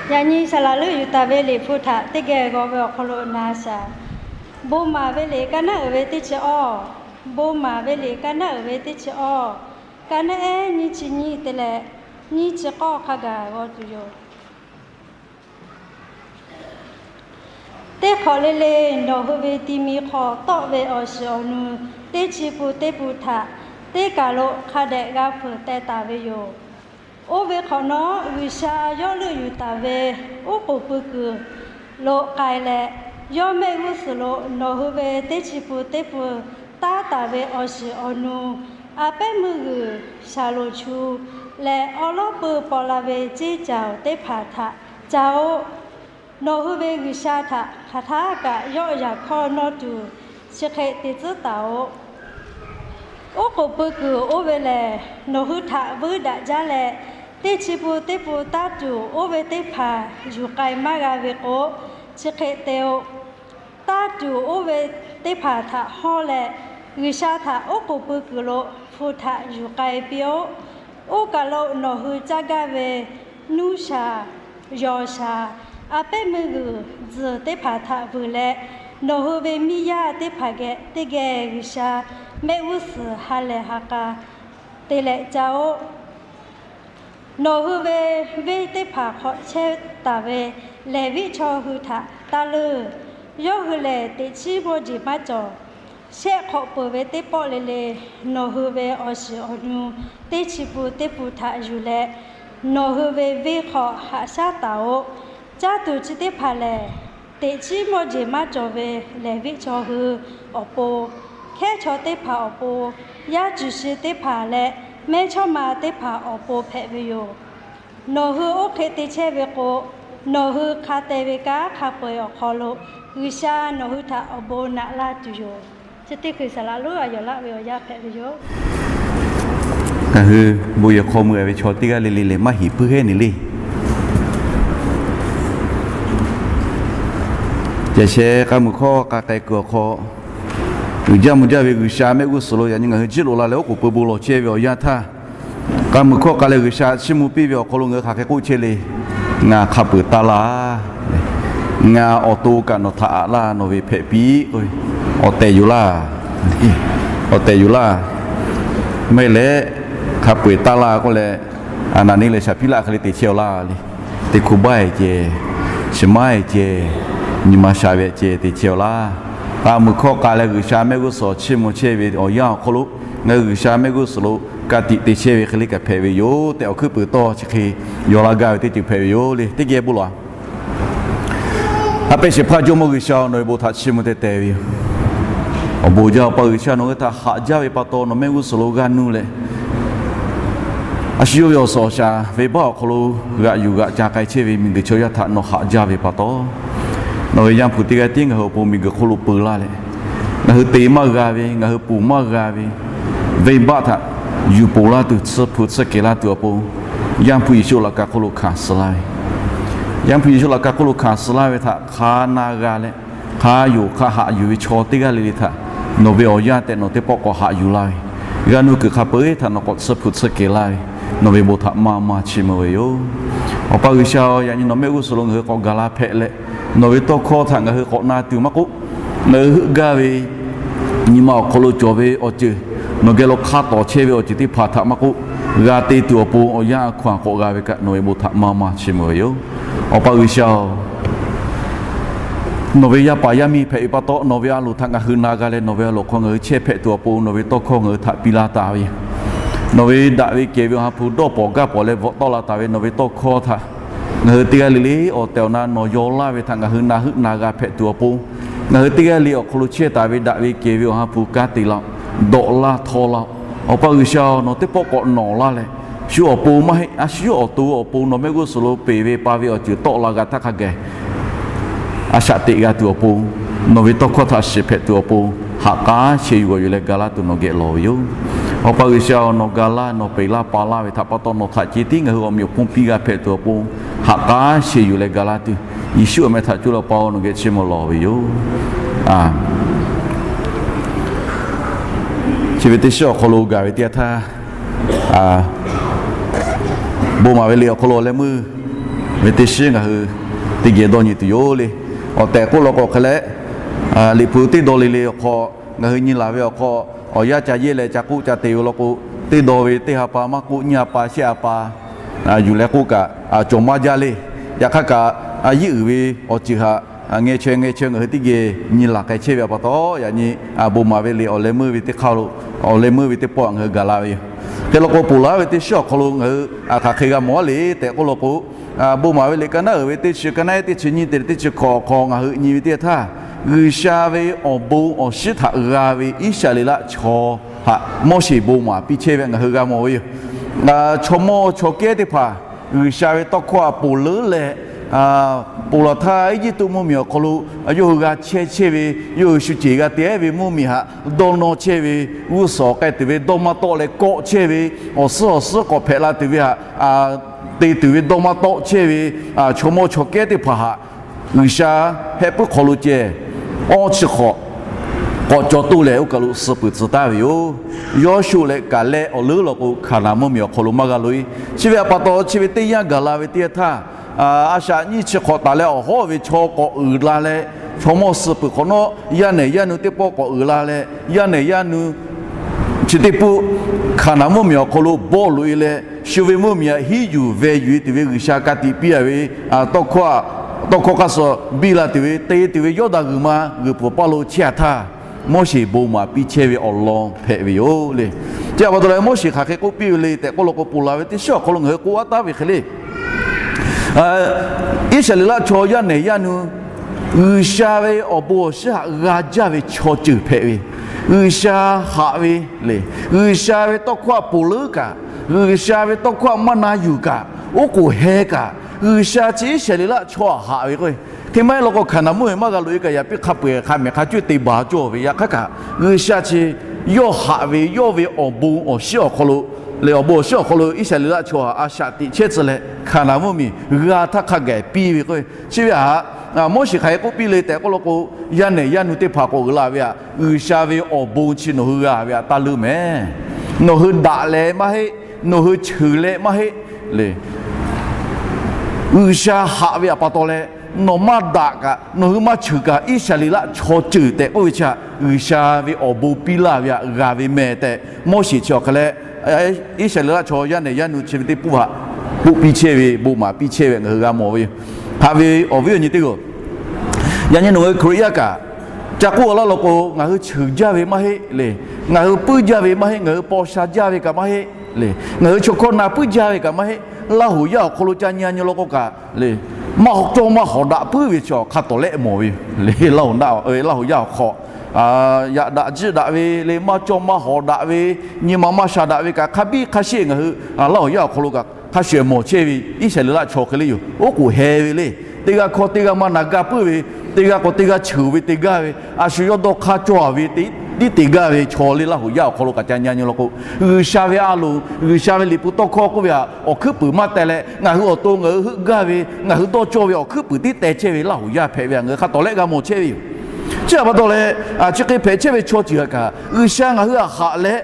Yaꞈ nyi saˍ laˍ leuˆ yuˬ taˍ ve liꞈ hpu htaꞈ teˇ geh g'aw ve awˬ hk'aw lo na shaˍ. Bon maˍ ve liꞈ kaˇ naˉ uiˍ ve teˇ chi awˇ. Bon maˍ ve liꞈ kaˇ naˉ uiˍ ve teˇ chi awˇ, kaˇ naˉ ehˉ nyiˇ chi nyiˇ te leh nyiˇ chi k'awˇ hk'a gaˬ g'aw tuˬ yoˬ. Teˇ hk'awꞈ le le nawˬ hui ve ti mi hk'aw tawˆ ve awˬ shiˍ awˬ nu teˇ chi pun teˇ pun htaꞈ teˇ kaˬ lo hk'a dehꞈ g'a fuiˍ teh taˍ ve yoˬ. Oˇ ve hk'awꞈ nawˉ, G'uiˬsha yawˇ leuˆ yuˬ taˍ ve oˉ k'oˍ pui kuiˬ lo k'ai leh, yawˇ mehˆ g'uˇ suhˍ lo nawˬ hui ve teˇ chi pun teˇ pun taˇ taˍ ve awˬ shiˍ awˬ nu, a pehˉ meuˇ g'uiˬ, shaˍlonˍ chu leh awˉ lawˉ peuˇ paw la ve ceˇ caoˬ teˇ hpaˍ htaꞈ ca-oˆ. Nawˬ hui ve G'uiˬsha htaꞈ hk'aˬ htaˇ kaꞈ yawˆ yaꞈ hkawˇ nawˇ tuˬ chi hk'e te tcuhˉ taˍ-oꞈ. Oˉ k'oˍ pui kuiˬ oˇ ve lehˬ, nawˬ hui htaꞈ vuiˇ daꞈ jaˇ leh, teˇ chi pun teˇ pun taˇ tuˬ oˇ ve teˇ hpaˍ yuˬ k'ai maˇ g'a ve k'o, chi hk'e te-o. Taˇ tuˬ oˇ ve teˇ hpaˍ htaꞈ hawˇ leh, G'uiˬsha htaꞈ oˉ k'oˍ pui kuiˬ lo hpu htaꞈ yuˬ k'ai piˇ-oˆ. Oˇ kaˬ lo nawˬ hui caˇ gaˇ ve nuˇ shaˍ, yawˬ shaˍ, a pehˉ meuˇ g'uiˬ tzuhˬ teˇ hpaˍ htaꞈ vuiˬ leh, nawˬ hui ve miˇ yaˇ teˇ hpaˍ geh teˇ geh G'uiˬsha mehˆ g'uˇ suhˍ ha lehˬ ha k'a te leh caˇ-oˆ. Nawˬ hui ve venˇ teˇ hpaˍ hk'awꞈ chehˇ taˍ ve Leˍviˆ chaw hui htaꞈ taˇ leuˬ. Yawˇ hui lehˬ, teꞈ chiˉ mawˇ jeˬ maˇ cawˬ. Shehˆ hk'awꞈ peuˬ ve teˇ pawˆ le le, nawˬ hui ve awˬ shiˍ awˬ nu teˇ chi pun teˇ pun htaꞈ yuˬ leh, nawˬ hui ve venˇ hk'aw haꞈ shaˉ taˍ-oꞈ. Caˇ tuˬ chi teˇ hpaˍ lehˬ, teꞈ chiˉ mawˇ jeˬ maˇ cawˬ ve Leˍviˆ chaw hui awˬ pon, hkehˉ chaw teˇ hpaˍ awˬ pon, yaˇ cuˬ shi teˇ hpaˍ leh mehˇchawˇma teˇ hpaˍ awˬ pon hpehꞈ ve yoˬ. Nawˬ hui oˇ hk'e te chehˇ ve k'o, nawˬ hui hk'a te ve kanˉ hk'a peu-eˬ awˬ hk'aw lo G'uiˬsha nawˬ hui htaꞈ awˬ bon naꞈ laˇ tuˬ yoˬ. Chi teˇ hkui saˍ laˍ lonˉ a yawˬ laˆ ve awˬ yanˇ hpehꞈ ve yoˬ. Ngaˬ hui bon yehˬ hk'aw mui-a ve chaw teˇ g'aˇ le le lehˬ, maˇ heˍ puiˉ hehˉ ne le. Yaꞈ sheh k'a muiˬ hkawˇ k'a k'ai kuiˬ awˬ hk'aw, uiˍ jaˇ mvuh jaˇ ve G'uiˬsha mehˆ g'uˇ suhˍ lo yaꞈ nyi ngaˬ hui jiˇ loꞈ la leh oˉ k'oˍ pui bon lawˬ chehˇ ve awˬ yanˇ htaˇ, k'a muiˬ hkawˇ k'a leh G'uiˬsha chiˇ mvuh piˇ ve awˬ hk'aw lo ngaˬ hui hk'aˬ hk'e k'oˆ chehˇ le. Ngaˬ hk'a peuˬ taˇ laˇ. Ngaˬ awˬ to kaꞈ nawˬ htaꞈ aꞈ laˇ, nawˬ ve hpehꞈ piˇ k'oˆ ve, awˬ tehˬ yoˬ laˇ. Awˬ tehˬ yoˬ laˇ. Meh leh, hk'a peuˬ taˇ laˇ k'oˆ leh, Aˍnaˍniˆ leh Saˍhpiˇlaˆ hk'e le te chehˇ-aw laˇ le. Teˇ hkui baˆ-e ceh, shiˍ maˉ-e ceh, nyi ma sha ve ceh te chehˇ-aw laˇ. K'a muiˬ hkawˇ k'a leh G'uiˬsha mehˆ g'uˇ suhˍ chiˇ mvuh chehˇ ve awˬ yanˇ awˬ hk'aw lo, ngaˬ hui G'uiˬsha mehˆ g'uˇ suhˍ lo ka tiꞈ te chehˇ ve hk'e le kaꞈ hpehꞈ ve yoˬ tehꞈ, awˬ hkuiˉ puiˍ tawˇ chi hk'e yaw laˇ gaˇ ve teˇ ceuˬ hpehꞈ ve yoˬ le. Teˇ geh bon lawˬ-a. A pehˉ shehˍ hpaˇ Jawˇmawˇ G'uiˬsha-oˬ, nawˬ ve bon htaꞈ chiˇ mvuh teh teh ve yoˬ. Awˬ bon jaˇ, Awˬ pa G'uiˬsha, nawˬ hui htaꞈ haꞈ jaˇ ve pa taw nawˬ mehˆ g'uˇ suhˍ lo g'a nuˇ leh, a shu yawˇ ve awˬ suhˍ awˬ shaˍ venˇbaˆ awˬ hk'aw lo g'aꞈ yuˬ g'aꞈ ca k'ai chehˇ ve miˬguiˬ chaw yaˇ htaꞈ nawˬ haꞈ jaˇ ve pa taw, nawˬ ve Yaˇ hpu teˇ g'aˇ tiˉ ngaˬ hui awˬ pon miˬguiˬ hk'oˆ lo peu laˇ leh, ngaˬ hui te maˇ g'a ve, ngaˬ hui ponˬ maˇ g'a ve venˇbaˆ htaꞈ yuˬ ponˬ laˇ tuˬ, tsuhˇ hpu tsuhˇ kehˬ laˇ tuˬ awˬ pon, Yaˇ hpu Yeˍsuˆ laꞈ ka hk'oˆ lo hkanˍ suh laˇ ve, Yaˇ hpu Yeˍsuˆ laꞈ ka hk'oˆ lo hkanˍ suh laˇ ve htaꞈ hk'a na g'a leh, hk'a yonˍ hk'a haꞈ yuˬ ve chaw teˇ g'aˇ le le htaꞈ nawˬ ve awˬ yanˇ tehꞈ nawˬ teˇ pawˆ k'awꞈ haꞈ yuˬ laˇ ve, g'a nuˇ kuiˬ hk'a peu-eˬ htaꞈ nawˬ k'awꞈ tsuhˇ hpu tsuhˇ kehˬ laˇ ve, nawˬ ve bon htaꞈ maˇ maˇ chiˇ mvuh ve yoˬ. Awˬ pa G'uiˬsha-oˬ, yaꞈ nyi nawˬ mehˆ g'uˇ suhˍ lo ngaˬ hui k'awꞈ gaˬ la hpehꞈ leh, nawˬ ve tawˇ hkawˇ htaꞈ ngaˬ hui k'awꞈ na tuˬ maˇ k'oˆ, ngaˬ hui heuˆ gaˇ ve nyi ma awˬ hk'aw lo cawˬ ve awˬ ceuˬ, nawˬ geh lo hk'a tawˍ chehˇ ve awˬ ceuˬ teˇ hpaˍ htaꞈ maˇ k'oˆ, g'a te tuˬ awˬ pon awˬ yanˇ hkanˍ k'awꞈ g'a ve kaꞈ nawˬ ve bon htaꞈ maˇ maˇ chiˇ mvuh ve yoˬ. Awˬ pa G'uiˬsha-oˬ, nawˬ ve yaˇ paˍ yaˇ miˇ hpehꞈ ve pa taw, nawˬ ve a loˍ htaꞈ ngaˬ hui na g'a leh, nawˬ ve a loˍ hk'aw ngaˬ hui chehˇ hpehꞈ tuˬ awˬ pon nawˬ ve tawˇ hkawˇ ngaˬ hui htaꞈ piˇ laˇ taˍ ve yoˬ. Nawˬ ve daꞈ ve kehˬ ve Awˬ ha hpu dawˇ pawnˍ gaˇ pawnˍ leh bvuhꞈ tawˆ la taˍ ve nawˬ ve tawˇ hkawˇ htaꞈ ngaˬ hui teˇ g'aˇ le le awˬ tehˬ awˬ na nawˬ yaw laˇ ve htaꞈ ngaˬ hui na heuˆ na g'a hpehꞈ tuˬ awˬ pon, ngaˬ hui teˇ g'aˇ le awˬ hk'aw lo chehˇ taˍ ve daꞈ ve kehˬ ve Awˬ ha hpu kanˉ te laˇ-oˆ, dawꞈ laˇ htawˇ laˇ-oˆ. Awˬ pa G'uiˬsha-oˬ, nawˬ teˇ pawˆ k'awꞈ nawˬ laˇ leh, shu awˬ pon maˇ heˆ, a shu yawˇ awˬ to awˬ pon nawˬ mehˆ g'uˇ suhˍ lo peˬ ve pa ve awˬ ceuˬ tawˆ la g'a htaˇ hk'a gaˬ a shaꞈ teꞈ g'a tuˬ awˬ pon, nawˬ ve tawˇ hkawˇ htaꞈ shiˍ hpehꞈ tuˬ awˬ pon, ha k'aˉ sheh yuˬ g'awˬ yuˬ leh ga laˇ tuˬ nawˬ geh lawˬ ve yoˬ. Awˬ pa G'uiˬsha-oˬ, nawˬ ga laˇ nawˬ peˬ laˇ pa laˇ ve htaꞈ pa taw, nawˬ htaꞈ ceh tiˉ ngaˬ hui awˬ meꞈ awˬ hponˇ piˇ g'a hpehꞈ tuˬ awˬ pon, ha k'aˉ sheh yuˬ leh ga laˇ tuˬ, Yeˍsuˆ awˬ meh htaꞈ cuˇ leh Awˬ pa-oˬ, nawˬ geh chiˇ mvuh lawˬ ve yoˬ. A, chi ve teˇ shiˉ awˬ hk'aw lo gaˬ ve teˇ yanˇ htaˇ, a, bon maˍ ve liꞈ awˬ hk'aw lo leh meuˇ ve teˇ shiˉ ngaˬ hui teˇ geh dawˇ nyi tuˬ yoˬ le. Awˬ tehˬ k'oˆ law k'o hk'e leh, Liꞈ hpu teˇ dawˇ le le awˬ hk'aw ngaˬ hui nyi laˬ ve awˬ hk'aw, awˬ yanˇ ca yehˇ leh ca k'oˆ ca te ve law k'o, teˇ dawˇ ve teˇ ha pa maˇ k'oˆ, nyiˇ ha pa shehˆ ha pa yuˬ leh k'oˆ kaꞈ cawˬ maˇ jaˇ le. Yaꞈ hk'aˇ kaꞈ, a yiˉ uiˍ ve awˬ ceuˬ htaꞈ ngeh chaweh ngeh chaweh ngaˬ hui teˇ geh nyi laˬ k'ai chehˇ ve awˬ pa taw, yaꞈ nyi bon maˍ ve liꞈ awˬ leh meuˇ ve teˇ hk'aˇ lo, awˬ leh meuˇ ve teˇ pawˆ ngaˬ hui gaˬ la ve yoˬ. Hk'e law k'o, ponˬ laˬ ve teˇ shiˉ awˬ hk'aw lo ngaˬ hui hk'aˬ hk'e g'a mawˬ a le tehꞈ k'oˆ law k'o, bon maˍ ve liꞈ ka naˉ uiˍ ve teˇ chi, ka naˉ ehˉ teˇ chi nyiˇ te leh teˇ chi hkawꞈ awˬ hk'aw ngaˬ hui nyi ve teˇ htaˇ, G'uiˬsha ve awˬ bon awˬ shinˉ htaꞈ g'a ve Iˉsaˍreˍlaˆ chaw htaꞈ Moˉseˍ bon maˍ piˇ chehˇ ve ngaˬ hui g'a mawˬ ve yoˬ. Chaw mawˇ chaw kehˉ teˇ hpaˍ G'uiˬsha ve tawˇ hkawˇ htaꞈ ponˬ leuˉ leh, ponˬ laˬ htaˇ Eˇjiˇtuꞈ mvuhˇmiˬ awˬ hk'aw lo yawˇ hui g'a chehˇ chehˇ ve, yawˇ hui shu ceˬ g'a te ve mvuhˇmiˬ htaꞈ dawˇ nawˇ chehˇ ve, g'uˇ suhˍ awˬ k'ai tuˬ ve dawˇ maˇ tawˆ leh kawˆ chehˇ ve, awˬ suhˉ awˬ suhˉ k'awꞈ hpehꞈ la tuˬ ve htaꞈ te tuˬ ve dawˇ maˇ tawˆ chehˇ ve chaw mawˇ chaw kehˉ teˇ hpaˍ htaꞈ G'uiˬsha heh puiˉ hk'aw lo ceh awˇ chi hk'awꞈ k'awꞈ caw toˆ leh oˇ kaˬ lo suh peuˬ tcuh taˍ ve yoˬ. Yawˇshuˆ leh Kaˍlehˆ awˬ leuˉ law k'o, Hkaˍnanˍ mvuhˇmiˬ awˬ hk'aw lo maˇ g'a loꞈ e. Chi ve awˬ pa taw, chi ve teˇ yanˇ gaˬ la ve teˇ htaˇ, a shaꞈ nyiˇ chi hk'awꞈ taˍ leh awˬ hawˉ ve chaw k'awꞈ uiˍ la leh, chaw mawˇ suh peuˬ hk'awꞈ nawˉ, yaˇ nehˬ yaˇ nu teˇ pawˆ k'awꞈ uiˍ la leh, yaˇ nehˬ yaˇ nu chi teˇ pawˆ Hkaˍnanˍ mvuhˇmiˬ awˬ hk'aw lo bawˆ loꞈ e leh, shu ve mvuhˇmiˬ htaꞈ hiˉ yuˬ ve yuˬ e tuˬ ve G'uiˬsha ka tiꞈ piˇ a ve tawˇ hkawˇ hk'aˇ suh biˇ la tuˬ ve te tuˬ ve Yawˇdanˍ g'uiˬ ma g'uiˬ pfuhˍ paˇ lo chehˇ a htaˇ, Moˉseˍ bon maˍ piˇ chehˇ ve awˬ lawn hpehꞈ ve yoˬ le. Chi awˬ pa taw leh Moˉseˍ hk'aˬ hk'e k'oˆ piˇ ve le tehꞈ k'oˆ law k'o, ponˬ laˬ ve teˇ shiˉ awˬ hk'aw lo ngaˬ hui k'oˆ aˉ taˉ ve hk'e le, Iˉsaˍreˍlaˆ chaw yaˇ nehˬ yaˇ nu G'uiˬsha ve awˬ bon awˬ shinˉ htaꞈ g'a jaˇ ve chaw ceuˬ hpehꞈ ve, G'uiˬsha haꞈ ve le. G'uiˬsha ve tawˇ hkawˇ htaꞈ ponˬ leuˉ kaꞈ, G'uiˬsha ve tawˇ hkawˇ htaꞈ maˇ na yuˬ kaꞈ, oˉ k'oˍ heh kaꞈ, G'uiˬsha chi Iˉsaˍreˍlaˆ chaw htaꞈ haꞈ ve k'o, hk'e maˇ heˆ law k'o Hkaˍnanˍ mvuhˇmiˬ maˇ g'a loꞈ e kaꞈ yaꞈ piˇ hk'a peu-eˬ hk'a mehˍ hk'a cuˇ te baˬ cawˇ ve. Yaꞈ hk'aˇ kaꞈ G'uiˬsha chi yawˇ haꞈ ve, yawˇ ve awˬ bon awˬ shinˉ awˬ hk'aw lo le, awˬ bon awˬ shinˉ awˬ hk'aw lo Iˉsaˍreˍlaˆ chaw htaꞈ a shaꞈ teꞈ chehˇ tcuh leh Hkaˍnanˍ mvuhˇmiˬ g'a htaˇ hk'a gaˬ piˇ ve k'o, chi ve htaꞈ Moˉseˍ hk'aˬ hk'e k'oˆ piˇ le tehꞈ k'oˆ law k'o, yaˇ nehˬ yaˇ nu teˇ hpaˍ k'awꞈ uiˍ la ve htaꞈ G'uiˬsha ve awˬ bon chi nawˬ hui g'a ve htaꞈ taˇ leuˉ mehˍ. Nawˬ hui daꞈ leh maˇ heˆ, nawˬ hui cheuˬ leh maˇ heˆ le. G'uiˬsha haꞈ ve awˬ pa taw leh, nawˬ maˇ daꞈ kaꞈ nawˬ hui maˇ cheuˬ kaꞈ Iˉsaˍreˍlaˆ chaw ceuˬ tehꞈ k'oˆ ve chi htaꞈ G'uiˬsha ve awˬ bon piˇ laˇ ve htaꞈ g'a ve mehˍ tehꞈ Moˉseˍ chi awˬ hk'e leh, Iˉsaˍreˍlaˆ chaw yaˇ nehˬ yaˇ nu chi ve teˇ pawˆ htaꞈ k'oˆ piˇ chehˇ ve, bon maˍ piˇ chehˇ ve ngaˬ hui g'a mawˬ ve yoˬ. Haꞈ ve awˬ viˉ awˬ nyi teˇ hpaˍ-oˬ, yaꞈ nyi nawˬ hui Hkriꞈ yaˇ kaꞈ ca k'oˆ laˇ law k'o, ngaˬ hui cheuˬ jaˇ ve maˇ heˆ le. Ngaˬ hui puiˉ jaˇ ve maˇ heˆ. Ngaˬ hui paw sha jaˇ ve kaꞈ maˇ heˆ le. Ngaˬ hui chaw hkawˇ na puiˉ jaˇ ve kaꞈ maˇ heˆ. Laˇ hoꞈ yaˇ awˬ hk'aw lo ca nyi a nyi law k'o kaꞈ le, maˇ cawˇ maˇ hawˍ daꞈ puiˉ ve chi hk'a tawˍ lehˆ mawˬ ve yoˬ le. Laˇ hoꞈ yaˇ awˬ hk'aw yaꞈ daꞈ jiˆ daꞈ ve le, maˇ cawˇ maˇ hawˍ daꞈ ve, nyi ma maˇ sha daꞈ ve kaꞈ hk'a biˇ hk'a sheˆ ngaˬ hui Laˇ hoꞈ yaˇ awˬ hk'aw lo kaꞈ hk'a shuˍ mawˬ chehˇ ve Iˉsaˍreˍlaˆ chaw hk'e le yoˬ. Oˉ k'oˍ heh ve le. Teˇ g'aˇ hkawˇ teˇ g'aˇ maˇ na gaˇ puiˉ ve, teˇ g'aˇ k'o teˇ g'aˇ cheuˬ ve te gaˇ ve, a shu yawˇ dawˇ hk'aˇ cawˇ ve tiˉ te gaˇ ve chaw le Laˇ hoꞈ yaˇ awˬ hk'aw lo kaꞈ ca nyi a nyi law k'o, G'uiˬsha ve a loˍ, G'uiˬsha ve liꞈ hpu tawˇ hkawˇ k'oˆ ve htaꞈ awˬ hkuiˉ puiˍ maˇ teh leh, ngaˬ hui awˬ to ngaˬ hui heuˆ gaˇ ve, ngaˬ hui dawˇ cawˇ ve awˬ hkuiˉ puiˍ tiˉ teh chehˇ ve Laˇ hoꞈ yaˇ hpehꞈ ve htaꞈ ngaˬ hui hk'a tawˍ lehˆ g'a mawˬ chehˇ ve yoˬ. Chi htaꞈ pa taw leh, chi hk'e hpehꞈ chehˇ ve chaw ceuˬ htaꞈ kaꞈ G'uiˬsha ngaˬ hui htaꞈ haꞈ leh,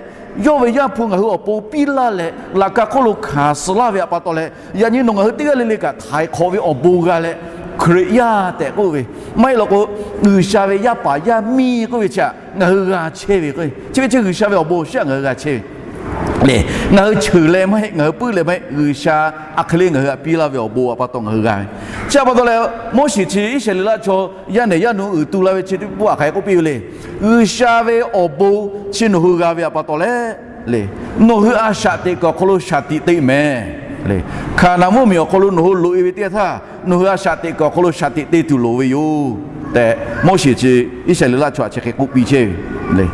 yawˇ ve Yaˇ hpu ngaˬ hui awˬ pon piˇ laˇ leh laꞈ ka hk'oˆ lo hkanˍ suh laˇ ve htaꞈ pa taw leh, yaꞈ nyi nawˬ ngaˬ hui teˇ g'aˇ le le kaꞈ htaiˍ hk'awꞈ ve awˬ bon g'a leh, Hkriꞈ yaˇ tehꞈ k'oˆ ve maˇ heˆ law k'o, G'uiˬsha ve yaˇ paˍ yaˇ miˇ k'oˆ ve chi htaꞈ ngaˬ hui g'a chehˇ ve k'o, chi ve chi G'uiˬsha ve awˬ bon awˬ shinˉ htaꞈ ngaˬ hui g'a chehˇ ve le. Ngaˬ hui cheuˬ leh maˇ heˆ, ngaˬ hui puiˉ leh maˇ heˆ, G'uiˬsha a hk'e le ngaˬ hui htaꞈ piˇ laˇ ve awˬ bon htaꞈ pa taw ngaˬ hui g'a ve. Chi htaꞈ pa taw leh, Moˉseˍ chi Iˉsaˍreˍlaˆ chaw yaˇ nehˬ yaˇ nu uiˍ tu la ve chi teˇ pawˆ htaꞈ hk'aˬ hk'e k'oˆ piˇ ve le. G'uiˬsha ve awˬ bon chi nawˬ hui g'a ve htaꞈ pa taw leh le, nawˬ hui a shaꞈ teꞈ kuiˬ awˬ hk'aw lo shaˍ tiꞈ te mehˍ le. Hkaˍnanˍ mvuhˇmiˬ awˬ hk'aw lo nawˬ hui loꞈ e ve teˇ g'aˇ htaˇ, nawˬ hui a shaꞈ teꞈ kuiˬ awˬ hk'aw lo shaˍ tiꞈ te tuˬ loˍ ve yoˬ tehꞈ, Moˉseˍ chi Iˉsaˍreˍlaˆ chaw htaꞈ chi hk'e k'oˆ piˇ chehˇ ve le.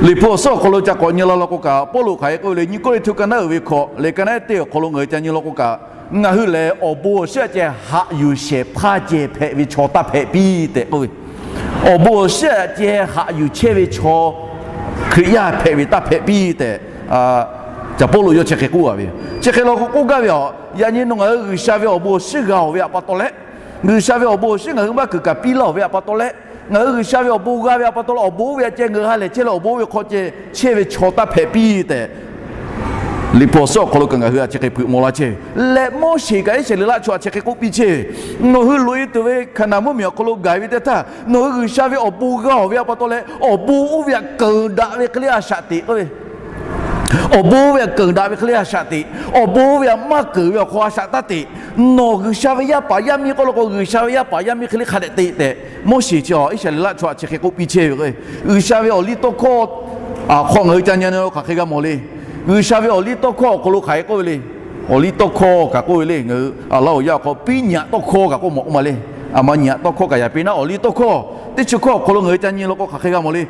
Liꞈ hpu awˬ suhˉ awˬ hk'aw lo ca k'awꞈ nyi la law k'o kaꞈ, Pawˇluꞈ hk'aˬ hk'e k'oˆ ve le, nyiˇ Kawˇrenˍhtuˆ ka naˉ uiˍ ve hkawꞈ leh ka naˉ ehˉ teˇ awˬ hk'aw lo ngaˬ hui ca nyi law k'o kaꞈ, ngaˬ hui lehˬ awˬ bon awˬ shinˉ htaꞈ ceh haꞈ yuˬ shehˍ hpaˇ ceh hpehꞈ ve chaw taˇ hpehꞈ piˇ tehꞈ k'oˆ ve, awˬ bon awˬ shinˉ htaꞈ ceh haꞈ yuˬ chehˇ ve chaw Hkriꞈ yaˇ hpehꞈ ve taˇ hpehꞈ piˇ tehꞈ, Caˍ Pawˇluꞈ yawˇ chi hk'e k'oˆ a ve yoˬ. Chi hk'e law k'o k'oˆ gaˇ ve, yaꞈ nyi nawˬ ngaˬ hui G'uiˬsha ve awˬ bon awˬ shinˉ g'a oˬ ve htaꞈ pa taw leh, G'uiˬsha ve awˬ bon awˬ shinˉ ngaˬ hui maˇ kuiˬ kaꞈ piˇ laˇ oˬ ve htaꞈ pa taw leh, ngaˬ hui G'uiˬsha ve awˬ bon g'a ve htaꞈ pa taw leh, awˬ bon oˇ ve htaꞈ ceh ngaˬ hui ha lehˬ chehˇ leh awˬ bon oˇ ve hk'aw ceh chehˇ ve chaw taˇ hpehꞈ piˇ tehꞈ, Liꞈ hpu awˬ suhˉ awˬ hk'aw lo kaꞈ ngaˬ hui a chi hk'e hpeuꞈ maw laˇ chehˇ ve leh, Moˉseˍ kaꞈ Iˉsaˍreˍlaˆ chaw a chi hk'e k'oˆ piˇ chehˇ ve, Nawˬ hui loꞈ e tuˬ ve Hkaˍnanˍ mvuhˇmiˬ awˬ hk'aw lo gaˬ ve teˇ htaˇ, nawˬ hui G'uiˬsha ve awˬ bon g'a-oˬ ve a pa taw leh, awˬ bon oˇ ve htaꞈ keunˍ daꞈ ve hk'e le a shaꞈ teꞈ k'oˆ ve. Awˬ bon ve htaꞈ keunˍ daꞈ ve hk'e le a shaꞈ teꞈ. Awˬ bon ve htaꞈ maˇ keunˍ ve awˬ hk'aw a shaꞈ taˇ teꞈ. Nawˬ G'uiˬsha ve yaˇ paˍ yaˇ miˇ k'oˆ law k'o, G'uiˬsha ve yaˇ paˍ yaˇ miˇ hk'e le hk'a dehꞈ te tehꞈ Moˉseˍ chi Iˉsaˍreˍlaˆ chaw a chi hk'e k'oˆ piˇ chehˇ ve k'o, G'uiˬsha ve awˬliˇtawˇhkawˇ hk'aw ngaˬ hui ca nyi nyi lo hk'aˬ hk'e g'a mawˬ le. G'uiˬsha ve awˬliˇtawˇhkawˇ awˬ hk'aw lo hk'aˬ hk'e k'oˆ ve le. Awˬliˇtawˇhkawˇ kaꞈ k'oˆ ve le, ngaˬ hui a laˇ oˬ yaˇ awˬ hk'aw piˉ nyaꞈ tawˇ hkawˇ kaꞈ k'oˆ mawˬ k'oˆ ma le. A ma nyaꞈ tawˇ hkawˇ kaꞈ yaꞈ piˇ naˉ, awˬliˇtawˇhkawˇ teˇ chi hkawˇ awˬ hk'aw lo ngaˬ hui ca nyi law k'o hk'aˬ hk'e g'a mawˬ le.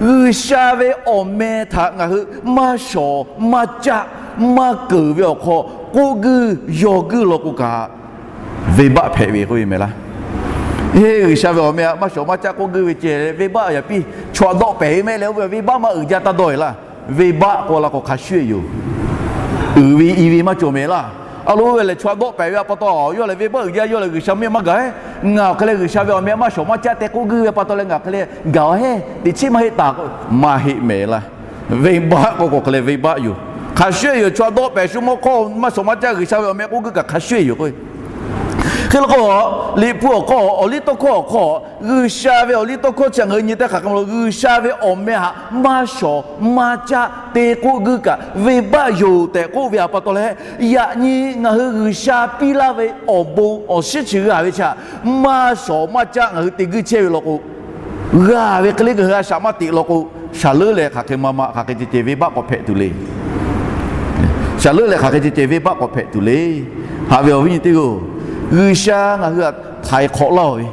G'uiˬsha ve awˬ meh htaꞈ ngaˬ hui maˇ shawˍ maˇ caˆ maˇ keunˍ ve awˬ hk'aw k'oˆ guiˇ yaw guiˇ law k'o kaꞈ, venˇbaˆ hpehꞈ ve k'oˆ ve mehˍ laˇ. Eˇ, G'uiˬsha ve awˬ meh htaꞈ maˇ shawˍ maˇ caˆ k'oˆ guiˇ ve ceh leh venˇbaˆ yaꞈ piˇ chaw htaꞈ dawˆ pehˍ ve mehˆ leh oˇ ve venˇbaˆ maˇ uiˍ jaˇ taˇ dawˇ e laˇ. Venˇbaˆ k'oˆ la k'o hk'a shuˍ e yoˬ. Uiˍ ve i ve maˇ cawˬ mehˍ laˇ. A lo oˇ ve lehˬ chaw htaꞈ dawˆ pehˍ ve a pa taw yawˇ lehˬ venˇbaˆ uiˍ jaˇ, yawˇ lehˬ G'uiˬsha mehˆ maˇ gaˬ e. Ngaˬ awˬ hk'e leh G'uiˬsha ve awˬ meh htaꞈ maˇ shawˍ maˇ caˆ te k'oˆ guiˇ ve pa taw leh ngaˬ awˬ hk'e leh gaˬ he teꞈ chiˉ maˇ heˆ taˍ k'o, maˇ heˆ mehˍ laˇ. Venˇbaˆ k'oˆ k'o hk'e leh venˇbaˆ yoˬ. Hk'a shuˍ e yoˬ. Chaw htaꞈ dawˆ pehˍ shu mawˇ hk'aw maˇ shawˍ maˇ caˆ G'uiˬsha ve awˬ meh k'oˆ guiˇ kaꞈ hk'a shuˍ e yoˬ k'o Hk'e law k'o, Liꞈ hpu awˬ hk'aw awˬliˇtawˇhkawˇ awˬ hk'aw, G'uiˬsha ve awˬliˇtawˇhkawˇ chi ngaˬ hui nyi teˇ hk'aˬ hk'e ma lo G'uiˬsha ve awˬ meh htaꞈ maˇ shawˍ maˇ caˆ te k'oˆ guiˇ kaꞈ venˇbaˆ yoˬ tehꞈ k'oˆ ve a pa taw leh, yaꞈ nyi ngaˬ hui G'uiˬsha piˇ laˇ ve awˬ bon awˬ shiˉ chi g'a ve chi htaꞈ maˇ shawˍ maˇ caˆ ngaˬ hui te guiˇ chehˇ ve law k'o, g'a ve hk'e le ngaˬ hui a shaꞈ maˇ teꞈ law k'o, shaˍ leuˉ leh hk'aˬ hk'e ma ma hk'aˬ hk'e ceh ceh venˇbaˆ k'awꞈ hpehꞈ tuˬ le. Shaˍ leuˉ leh hk'aˬ hk'e ceh ceh venˇbaˆ k'awꞈ hpehꞈ tuˬ le. Haꞈ ve awˬ viˉ nyi teˇ g'aˇ-oˬ, G'uiˬsha ngaˬ hui htaꞈ htaiˍ hk'awꞈ laˇ-oˬ ve,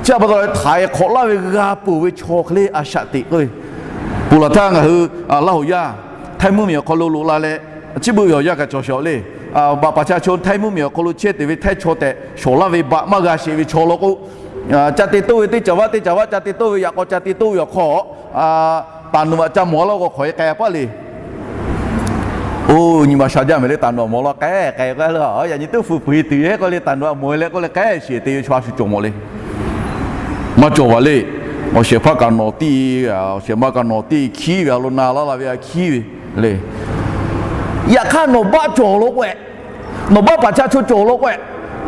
chi a pa taw htaiˍ hk'awꞈ laˇ ve g'a peuˬ ve chaw hk'e le a shaꞈ teꞈ k'oˆ ve, ponˬ laˬ htaˇ ngaˬ hui Laˇ hoˍ yaˇ Htaiˇ mvuhˇmiˬ awˬ hk'aw lo loꞈ la leh, chi beuꞈ ve awˬ yanˇ kaꞈ cawˬ shawˍ le. Baꞈ paˍ chaˇ chaw Htaiˇ mvuhˇmiˬ awˬ hk'aw lo chehˇ tuˬ ve Htaiˇ chaw tehꞈ shawˍ laˇ ve baꞈ maˇ g'a sheˍ ve chaw law k'o, ca te toˇ ve teˇ caˬ vaˆ teˇ caˬ vaˆ ca te toˇ ve yaꞈ k'aw ca te toˇ ve awˬ hk'aw, taˍ nuꞈ aꞈ ca mawˬ laˇ k'o hk'awꞈ e k'ai a paˆ le. Oˇ, nyi ma sha jaˇ mehˍ le, taˍ nuꞈ aꞈ mawˬ law k'ai k'ai k'o le, yaꞈ nyi teˇ fuiˍ puiˍ tuˬ yehˉ k'oˆ le, taˍ nuꞈ aꞈ mawˬ e leh k'oˆ le k'ai sheˍ te ve chaw a shu cawˬ mawˬ le. Maˇ cawˬ vaˬ le. Awˬ shehˍ hpaˇ kaꞈ nawˬ tiˇ, awˬ shehˍ ma kaꞈ nawˬ tiˇ hkiˉ ve a lo na laˇ la ve a hkiˉ ve le. Yaꞈ hk'aˇ nawˬ baˆ cawˬ law k'o, nawˬ baˆ paˍ chaˇ chaw cawˬ law k'o,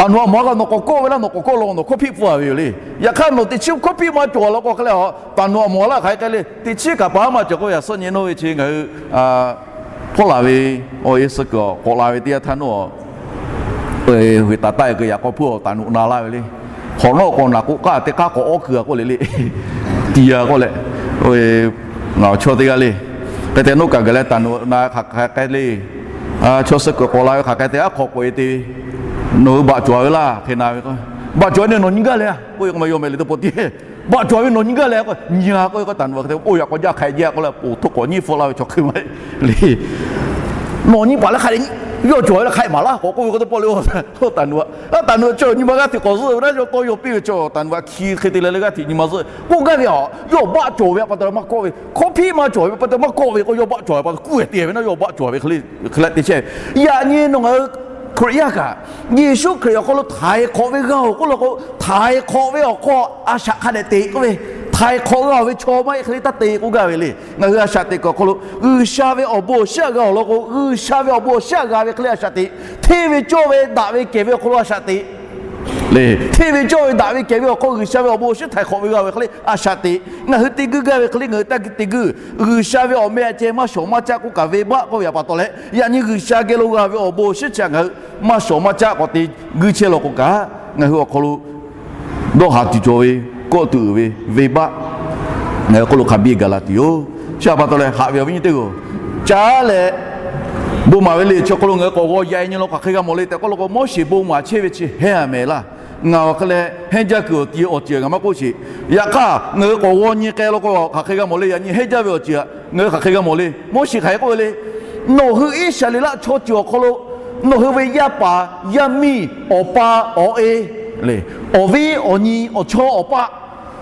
taˍ nuꞈ aꞈ mawˬ a kaꞈ nawˬ k'awꞈ kawˆ ve laˇ, nawˬ k'awꞈ kawˆ law nawˬ hkawˇ hpiˆ pfuhˇ a ve yoˬ le. Yaꞈ hk'aˇ nawˬ teꞈ chiˉ hkawˇ hpiˆ maˇ cawˬ law k'o hk'e le, taˍ nuꞈ aꞈ mawˬ laˇ hk'aˬ hk'e k'ai le, teꞈ chiˉ kaꞈ pa maˇ cawˬ k'oˆ ve a suhˉ nyi nawˇ ve chi ngaˬ hui hpawˇ laˬ ve awˬ e suh kuiˬ k'awꞈ la ve teˇ yanˇ htaˇ nawˇ, huiˍ taˍ taˆ e kuiˬ yaꞈ k'aw hpuˇ taˍ nuꞈ na laˇ ve le. Hk'awꞈ nawˉ k'awꞈ naˬ k'o k'aˇ teˇ k'aˉ k'awꞈ awˉ kuiˬ a k'oˆ le le. Tiˍ a k'oˆ leh, ngaˬ awˬ chawˇ teˇ g'aˇ le. Hk'e te nawˉ kaꞈ gaˬ leh taˍ nuꞈ na hk'aˬ hk'e k'ai le. Chaw suh kuiˬ k'awꞈ la ve hk'aˬ hk'e te aˉ hk'aw k'oꞈ e te ve, nawˬ hui baꞈ cawˬ ve laˇ hk'e na ve k'o, baꞈ cawˬ ve nawˬ nyi gaˇ le a k'oˆ ve k'o, maˇ yawˇ mehˍ le teˇ pawˆ tiˉ, baꞈ cawˬ ve nawˬ nyi gaˇ le k'o, nyi a k'oˆ ve k'o, taˍ nuꞈ a hk'e te oˇ yaꞈ k'aw jaˇ hk'ai jaˇ k'oˆ leh, oˇ htoˆ k'awꞈ nyiˇ hpfuhˆ laˇ ve chaw hk'e ma le. Nawˬ nyi paˍ leh hk'a le, yawˇ cawˬ ve leh hk'ai maˍ laˇ k'awꞈ k'oˆ ve k'o teˇ pawˆ le, taˍ nuꞈ a, taˍ nuꞈ a chaw nyi ma g'aˇ hteꞈ k'awꞈ zuhˆ ve naˉ, yawˇ tawˇ yawˇ piˇ ve chaw taˍ nuꞈ a hki hk'e te leh leh g'aˇ hteꞈ nyi ma zuhˆ k'oˆ gaˇ ve a, yawˇ baˆ cawˬ ve a pa taw leh maˇ kawˆ ve, hkawˇ hpiˆ maˇ cawˬ ve pa taw maˇ kawˆ ve k'o, yawˇ baˆ cawˬ ve pa taw kuˇ e te ve naˉ, yawˇ baˆ cawˬ ve hk'e le, hk'e leh te chehˇ ve. Yaꞈ nyi nawˬ ngaˬ hui Hkriꞈ yaˇ kaꞈ, Yeˍsuˆ Hkriꞈ awˬ hk'aw lo htaiˍ hk'awꞈ ve g'a-oˬ k'oˆ law k'o, htaiˍ hk'awꞈ ve awˬ hk'aw a shaꞈ hk'a dehꞈ teꞈ k'oˆ ve, htaiˍ hk'awꞈ g'a-oˬ ve chaw maˇ heˆ hk'e le taˇ te k'oˆ gaˇ ve le. Ngaˬ hui a shaꞈ teꞈ kuiˬ awˬ hk'aw lo G'uiˬsha ve awˬ bon awˬ shiˉ aꞈ g'a-oˬ law k'o, G'uiˬsha ve awˬ bon awˬ shiˉ aꞈ g'a ve hk'e le a shaꞈ teꞈ. Hteˇ ve cawˇ ve daꞈ ve kehˬ ve awˬ hk'aw lo a shaꞈ teꞈ le. Hteˇ ve cawˇ ve daꞈ ve kehˬ ve awˬ hk'aw G'uiˬsha ve awˬ bon awˬ shiˉ htaiˍ hk'awꞈ ve g'a ve hk'e le a shaꞈ teꞈ. Ngaˬ hui te guiˇ gaˇ ve hk'e le ngaˬ hui taˇ guiˇ te guiˇ. G'uiˬsha ve awˬ meh aꞈ ceh maˇ shawˍ maˇ caˆ k'oˆ kaꞈ venˇbaˆ k'oˆ ve a pa taw leh, yaꞈ nyi G'uiˬsha geh lo g'a ve awˬ bon awˬ shiˉ chi aꞈ ngaˬ hui maˇ shawˍ maˇ caˆ k'awꞈ te guiˇ chehˇ law k'o kaꞈ, ngaˬ hui awˬ hk'aw lo dawˇ haˍ tuˬ cawˬ ve, kawˆ tuˬ uiˍ ve venˇbaˆ ngaˬ hui hk'aw lo hk'a biˇ gaˬ la tuˬ yoˬ. Chi a pa taw leh haꞈ ve awˬ viˉ nyi teˇ g'aˇ-oˬ, caˉ leh bon maˍ ve le chi hk'aw lo ngaˬ hui k'awꞈ g'aw yaꞈ nyi law k'o hk'aˬ hk'e g'a mawˬ le tehꞈ k'oˆ law k'o, Moˉseˍ bon maˍ chehˇ ve chi heˉ a mehˍ laˇ. Ngaˬ awˬ hk'e leh hehnˇ jaˇ kuiˬ awˬ ti awˬ ceuˬ ngaˬ maˇ k'oˆ sheˍ. Yaꞈ hk'aˇ ngaˬ hui k'awꞈ g'aw nyi k'ai law k'o hk'aˬ hk'e g'a mawˬ le, yaꞈ nyi hehnˇ jaˇ ve awˬ ceuˬ ngaˬ hui hk'aˬ hk'e g'a mawˬ le. Moˉseˍ hk'aˬ hk'e k'oˆ ve le, Nawˬ hui Iˉsaˍreˍlaˆ chaw ceuˬ awˬ hk'aw lo nawˬ hui ve yaˇ paˍ yaˇ miˇ awˬ pa awˬ e le, awˬ viˉ awˬ nyi awˬ chawˇ awˬ paˆ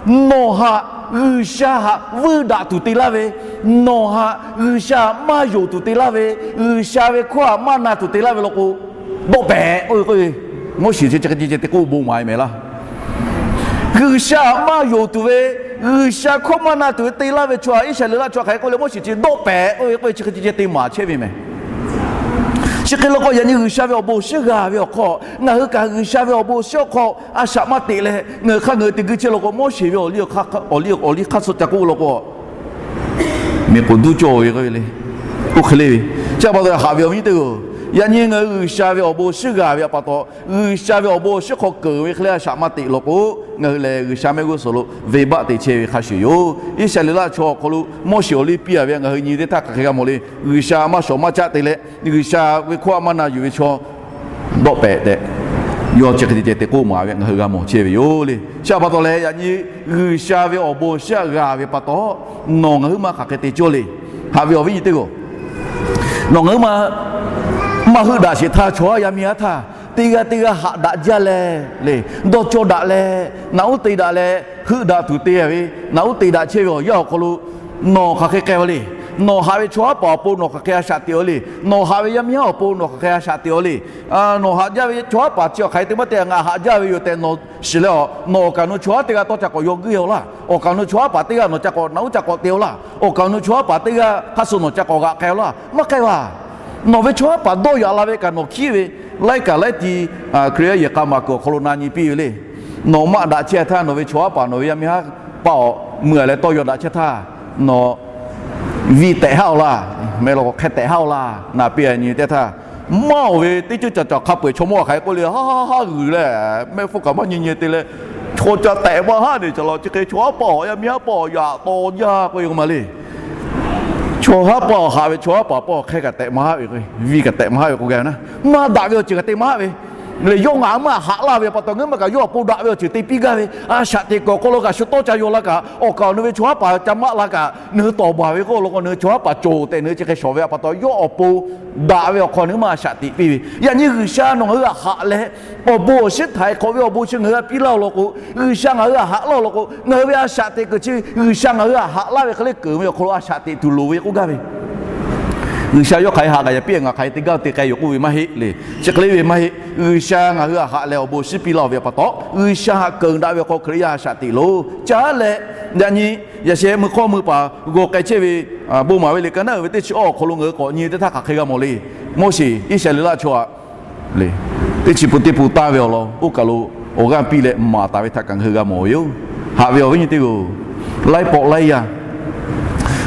nawˬ htaꞈ G'uiˬsha htaꞈ vuiˇ daꞈ tuˬ te laˇ ve, nawˬ htaꞈ G'uiˬsha maˇ yonˍ tuˬ te laˇ ve, G'uiˬsha ve hkawˇ htaꞈ maˇ na tuˬ te laˇ ve law k'o, dawˆ pehˍ k'oˆ ve k'o, Moˉseˍ chi hk'e ceh ceh te k'oˆ bon maˍ e mehˍ laˇ. G'uiˬsha htaꞈ maˇ yonˍ tuˬ ve, G'uiˬsha hkawˇ maˇ na tuˬ ve te laˇ ve chaw htaꞈ Iˉsaˍreˍlaˆ chaw hk'aˬ hk'e k'oˆ le, Moˉseˍ chi dawˆ pehˍ k'oˆ ve k'o, chi hk'e ceh ceh te maˍ chehˇ ve mehˍ. Chi hk'e law k'o, yaꞈ nyi G'uiˬsha ve awˬ bon awˬ shiˉ g'a ve awˬ hk'aw, ngaˬ hui kaꞈ G'uiˬsha ve awˬ bon awˬ shiˉ awˬ hk'aw a shaꞈ maˇ teꞈ leh, ngaˬ hui hk'aˇ ngaˬ hui te guiˇ chehˇ law k'o, Moˉseˍ ve awˬ liˇ awˬ hk'aˇ suh ca k'oˆ law k'o, miˬ k'oˍ duˇ cawˇ ve k'oˆ ve le. Oˇ hk'e le ve, chi pa taw haꞈ ve awˬ viˉ teˇ g'aˇ, yaꞈ nyi ngaˬ hui G'uiˬsha ve awˬ bon awˬ shiˉ g'a ve pa taw, G'uiˬsha ve awˬ bon awˬ shiˉ hk'aw keunˍ ve hk'e le a shaꞈ maˇ teꞈ law k'o, ngaˬ hui lehˬ G'uiˬsha mehˆ g'uˇ suhˍ lo venˇbaˆ te chehˇ ve hk'a shuˍ yoˬ. Iˉsaˍreˍlaˆ chaw awˬ hk'aw lo Moˉseˍ awˬ liˇ piˇ a ve ngaˬ hui nyi teˇ htaˇ hk'aˬ hk'e g'a mawˬ le. G'uiˬsha maˇ shawˍ maˇ caˆ te leh, G'uiˬsha ve hkawˇ a maˇ na yuˬ ve chaw dawˆ pehꞈ tehꞈ, yawˇ chi hk'e te ceh te k'oˆ maˍ ve ngaˬ hui g'a mawˬ chehˇ ve yoˬ le. Chi pa taw leh, yaꞈ nyi G'uiˬsha ve awˬ bon awˬ shiˉ g'a ve pa taw, nawˬ ngaˬ hui maˇ hk'aˬ hk'e te cawˇ le. Haꞈ ve awˬ viˉ nyi teˇ g'aˇ, nawˬ ngaˬ hui maˇ, maˇ heuˆ daꞈ sheˍ htaˇ, chaw haˉ yaˇ miˇ haˉ htaˇ, teˇ g'aˇ teˇ g'aˇ haꞈ daꞈ jaˇ leh le, dawˇ cawˇ daꞈ leh, naꞈ uˉ te daꞈ leh, heuˆ daꞈ tuˬ te a ve, naꞈ uˉ te daꞈ chehˇ ve awˬ yanˇ awˬ hk'aw lo, nawˬ hk'aˬ hk'e k'ai a le. Nawˬ haꞈ ve chaw haˉ paˍ awˬ pon nawˬ hk'aˬ hk'e a shaꞈ teꞈ a le. Nawˬ haꞈ ve yaˇ miˇ haˉ awˬ pon nawˬ hk'aˬ hk'e a shaꞈ teꞈ a le. Nawˬ haꞈ jaˇ ve chaw haˉ paˍ chi awˬ hk'aˬ hk'e te maˇ te, ngaˬ haꞈ jaˇ ve yoˬ tehꞈ nawˬ shiˍ leh a, nawˬ awˬ kaꞈ nawˬ chaw haˉ teˇ g'aˇ tawˇ ca k'awꞈ yaw guiˇ a laˇ. Awˬ kaꞈ nawˬ chaw haˉ paˍ teˇ g'aˇ nawˬ ca k'awꞈ naꞈ uˉ ca k'awꞈ te a laˇ. Awˬ kaꞈ nawˬ chaw haˉ paˍ teˇ g'aˇ hk'aˇ suh nawˬ ca k'awꞈ g'aꞈ k'ai a laˇ. Maˇ k'ai vaˬ. Nawˬ ve chaw haˉ paˍ dawˇ yaꞈ la ve kaꞈ nawˬ hkiˉ ve, laiˉ kaꞈ laiˉ ti Hkriꞈ yaˇ yehˬ k'a maˬ kuiˬ awˬ hk'aw lo na nyi piˇ ve le. Nawˬ maˆ daꞈ chehˇ htaˇ, nawˬ ve chaw haˉ paˍ nawˬ ve yaˇ miˇ haˉ paˆ awˬ mui a leh tawˇ yaw daꞈ chehˇ htaˇ, nawˬ viˇ tehꞈ haˉ a laˇ, meh law k'o hk'e tehꞈ haˉ a laˇ, naˍ piˇ a nyi teˇ htaˇ, maˇ oˬ ve teˇ ceuˬ ca caˬ hk'a peu-eˬ chaw mawˇ hk'aˬ hk'e k'oˆ le, haˉ haˉ haˉ g'uiˬ leh, mehˆ hpfuhˇ kaꞈ maˇ nyi nyi te leh, chaw ca tehꞈ maˇ haˉ ne caˬ la chi hk'e chaw haˉ paˆ awˬ yaˇ miˇ haˉ paˆ awˬ yaꞈ taw jaˇ k'oˆ ve k'o ma le. Chaw haˉ paˆ awˬ haꞈ ve chaw haˉ paˍ paˆ awˬ hk'e kaꞈ tehꞈ maˇ haˉ ve k'o, viˇ kaꞈ tehꞈ maˇ haˉ ve k'o ga naˉ, maˇ daꞈ ve awˬ ceuˬ kaꞈ te maˇ haˉ ve. Lehˬ yawˇ ngaˬ hui maˇ haꞈ laˇ ve pa taw, ngaˬ hui maˇ kaꞈ yawˇ awˬ pon daꞈ ve awˬ ceuˬ te piˇ gaˇ ve, a shaꞈ teꞈ kuiˬ awˬ hk'aw lo kaꞈ shu tawˇ ca yaw la kaꞈ, awˬ kaꞈ nawˬ ve chaw haˉ paˍ ca maˆ la kaꞈ, nawˬ hui tawˍ baˬ ve k'oˆ law k'o, nawˬ hui chaw haˉ paˍ cawˬ tehꞈ nawˬ hui chi hk'e shawˍ ve pa taw, yawˇ awˬ pon daꞈ ve awˬ hk'aw nawˬ hui maˇ a shaꞈ teꞈ piˇ ve. Yaꞈ nyi G'uiˬsha nawˬ ngaˬ hui htaꞈ haꞈ leh, awˬ bon awˬ shiˉ htaiˍ hk'awꞈ ve awˬ bon chi ngaˬ hui htaꞈ piˇ laˇ law k'o, G'uiˬsha ngaˬ hui htaꞈ haꞈ laˇ law k'o, ngaˬ hui ve a shaꞈ teꞈ kuiˬ chi G'uiˬsha ngaˬ hui htaꞈ haꞈ laˇ ve hk'e le keunˍ ve awˬ hk'aw lo a shaꞈ teꞈ tuˬ loˍ ve k'oˆ gaˇ ve. G'uiˬsha yawˇ hk'aˬ hk'e haꞈ kaꞈ yaꞈ piˇ ngaˬ hk'aˬ hk'e te gaˇ te k'ai yoˬ k'oˆ ve maˇ heˆ le. Chi hk'e le ve maˇ heˆ. G'uiˬsha ngaˬ hui htaꞈ haꞈ leh awˬ bon shiˉ piˇ laˇ ve pa taw, G'uiˬsha htaꞈ keunˍ daꞈ ve awˬ hk'aw Hkriꞈ yaˇ a shaꞈ teꞈ loˬ. Caˉ leh, yaꞈ nyi yaꞈ sheh meuˇ hk'awˇ meuˇ paˍ g'aw k'ai chehˇ ve bon maˍ ve liꞈ ka naˉ uiˍ ve teˇ chi awˬ awˬ hk'aw lo ngaˬ hui k'awꞈ nyi teˇ htaˇ hk'aˬ hk'e g'a mawˬ le. Moˉseˍ Iˉsaˍreˍlaˆ chaw htaꞈ le, teˇ chi pun teˇ pun tanˇ ve awˬ lawn oˇ kaˬ lo awˬ g'aˇ piˇ leh maˍ taˍ ve htaꞈ kaꞈ ngaˬ hui g'a mawˬ ve yoˬ. Haꞈ ve awˬ viˉ nyi teˇ g'aˇ, laiˉ pawˆ laiˉ yaˇ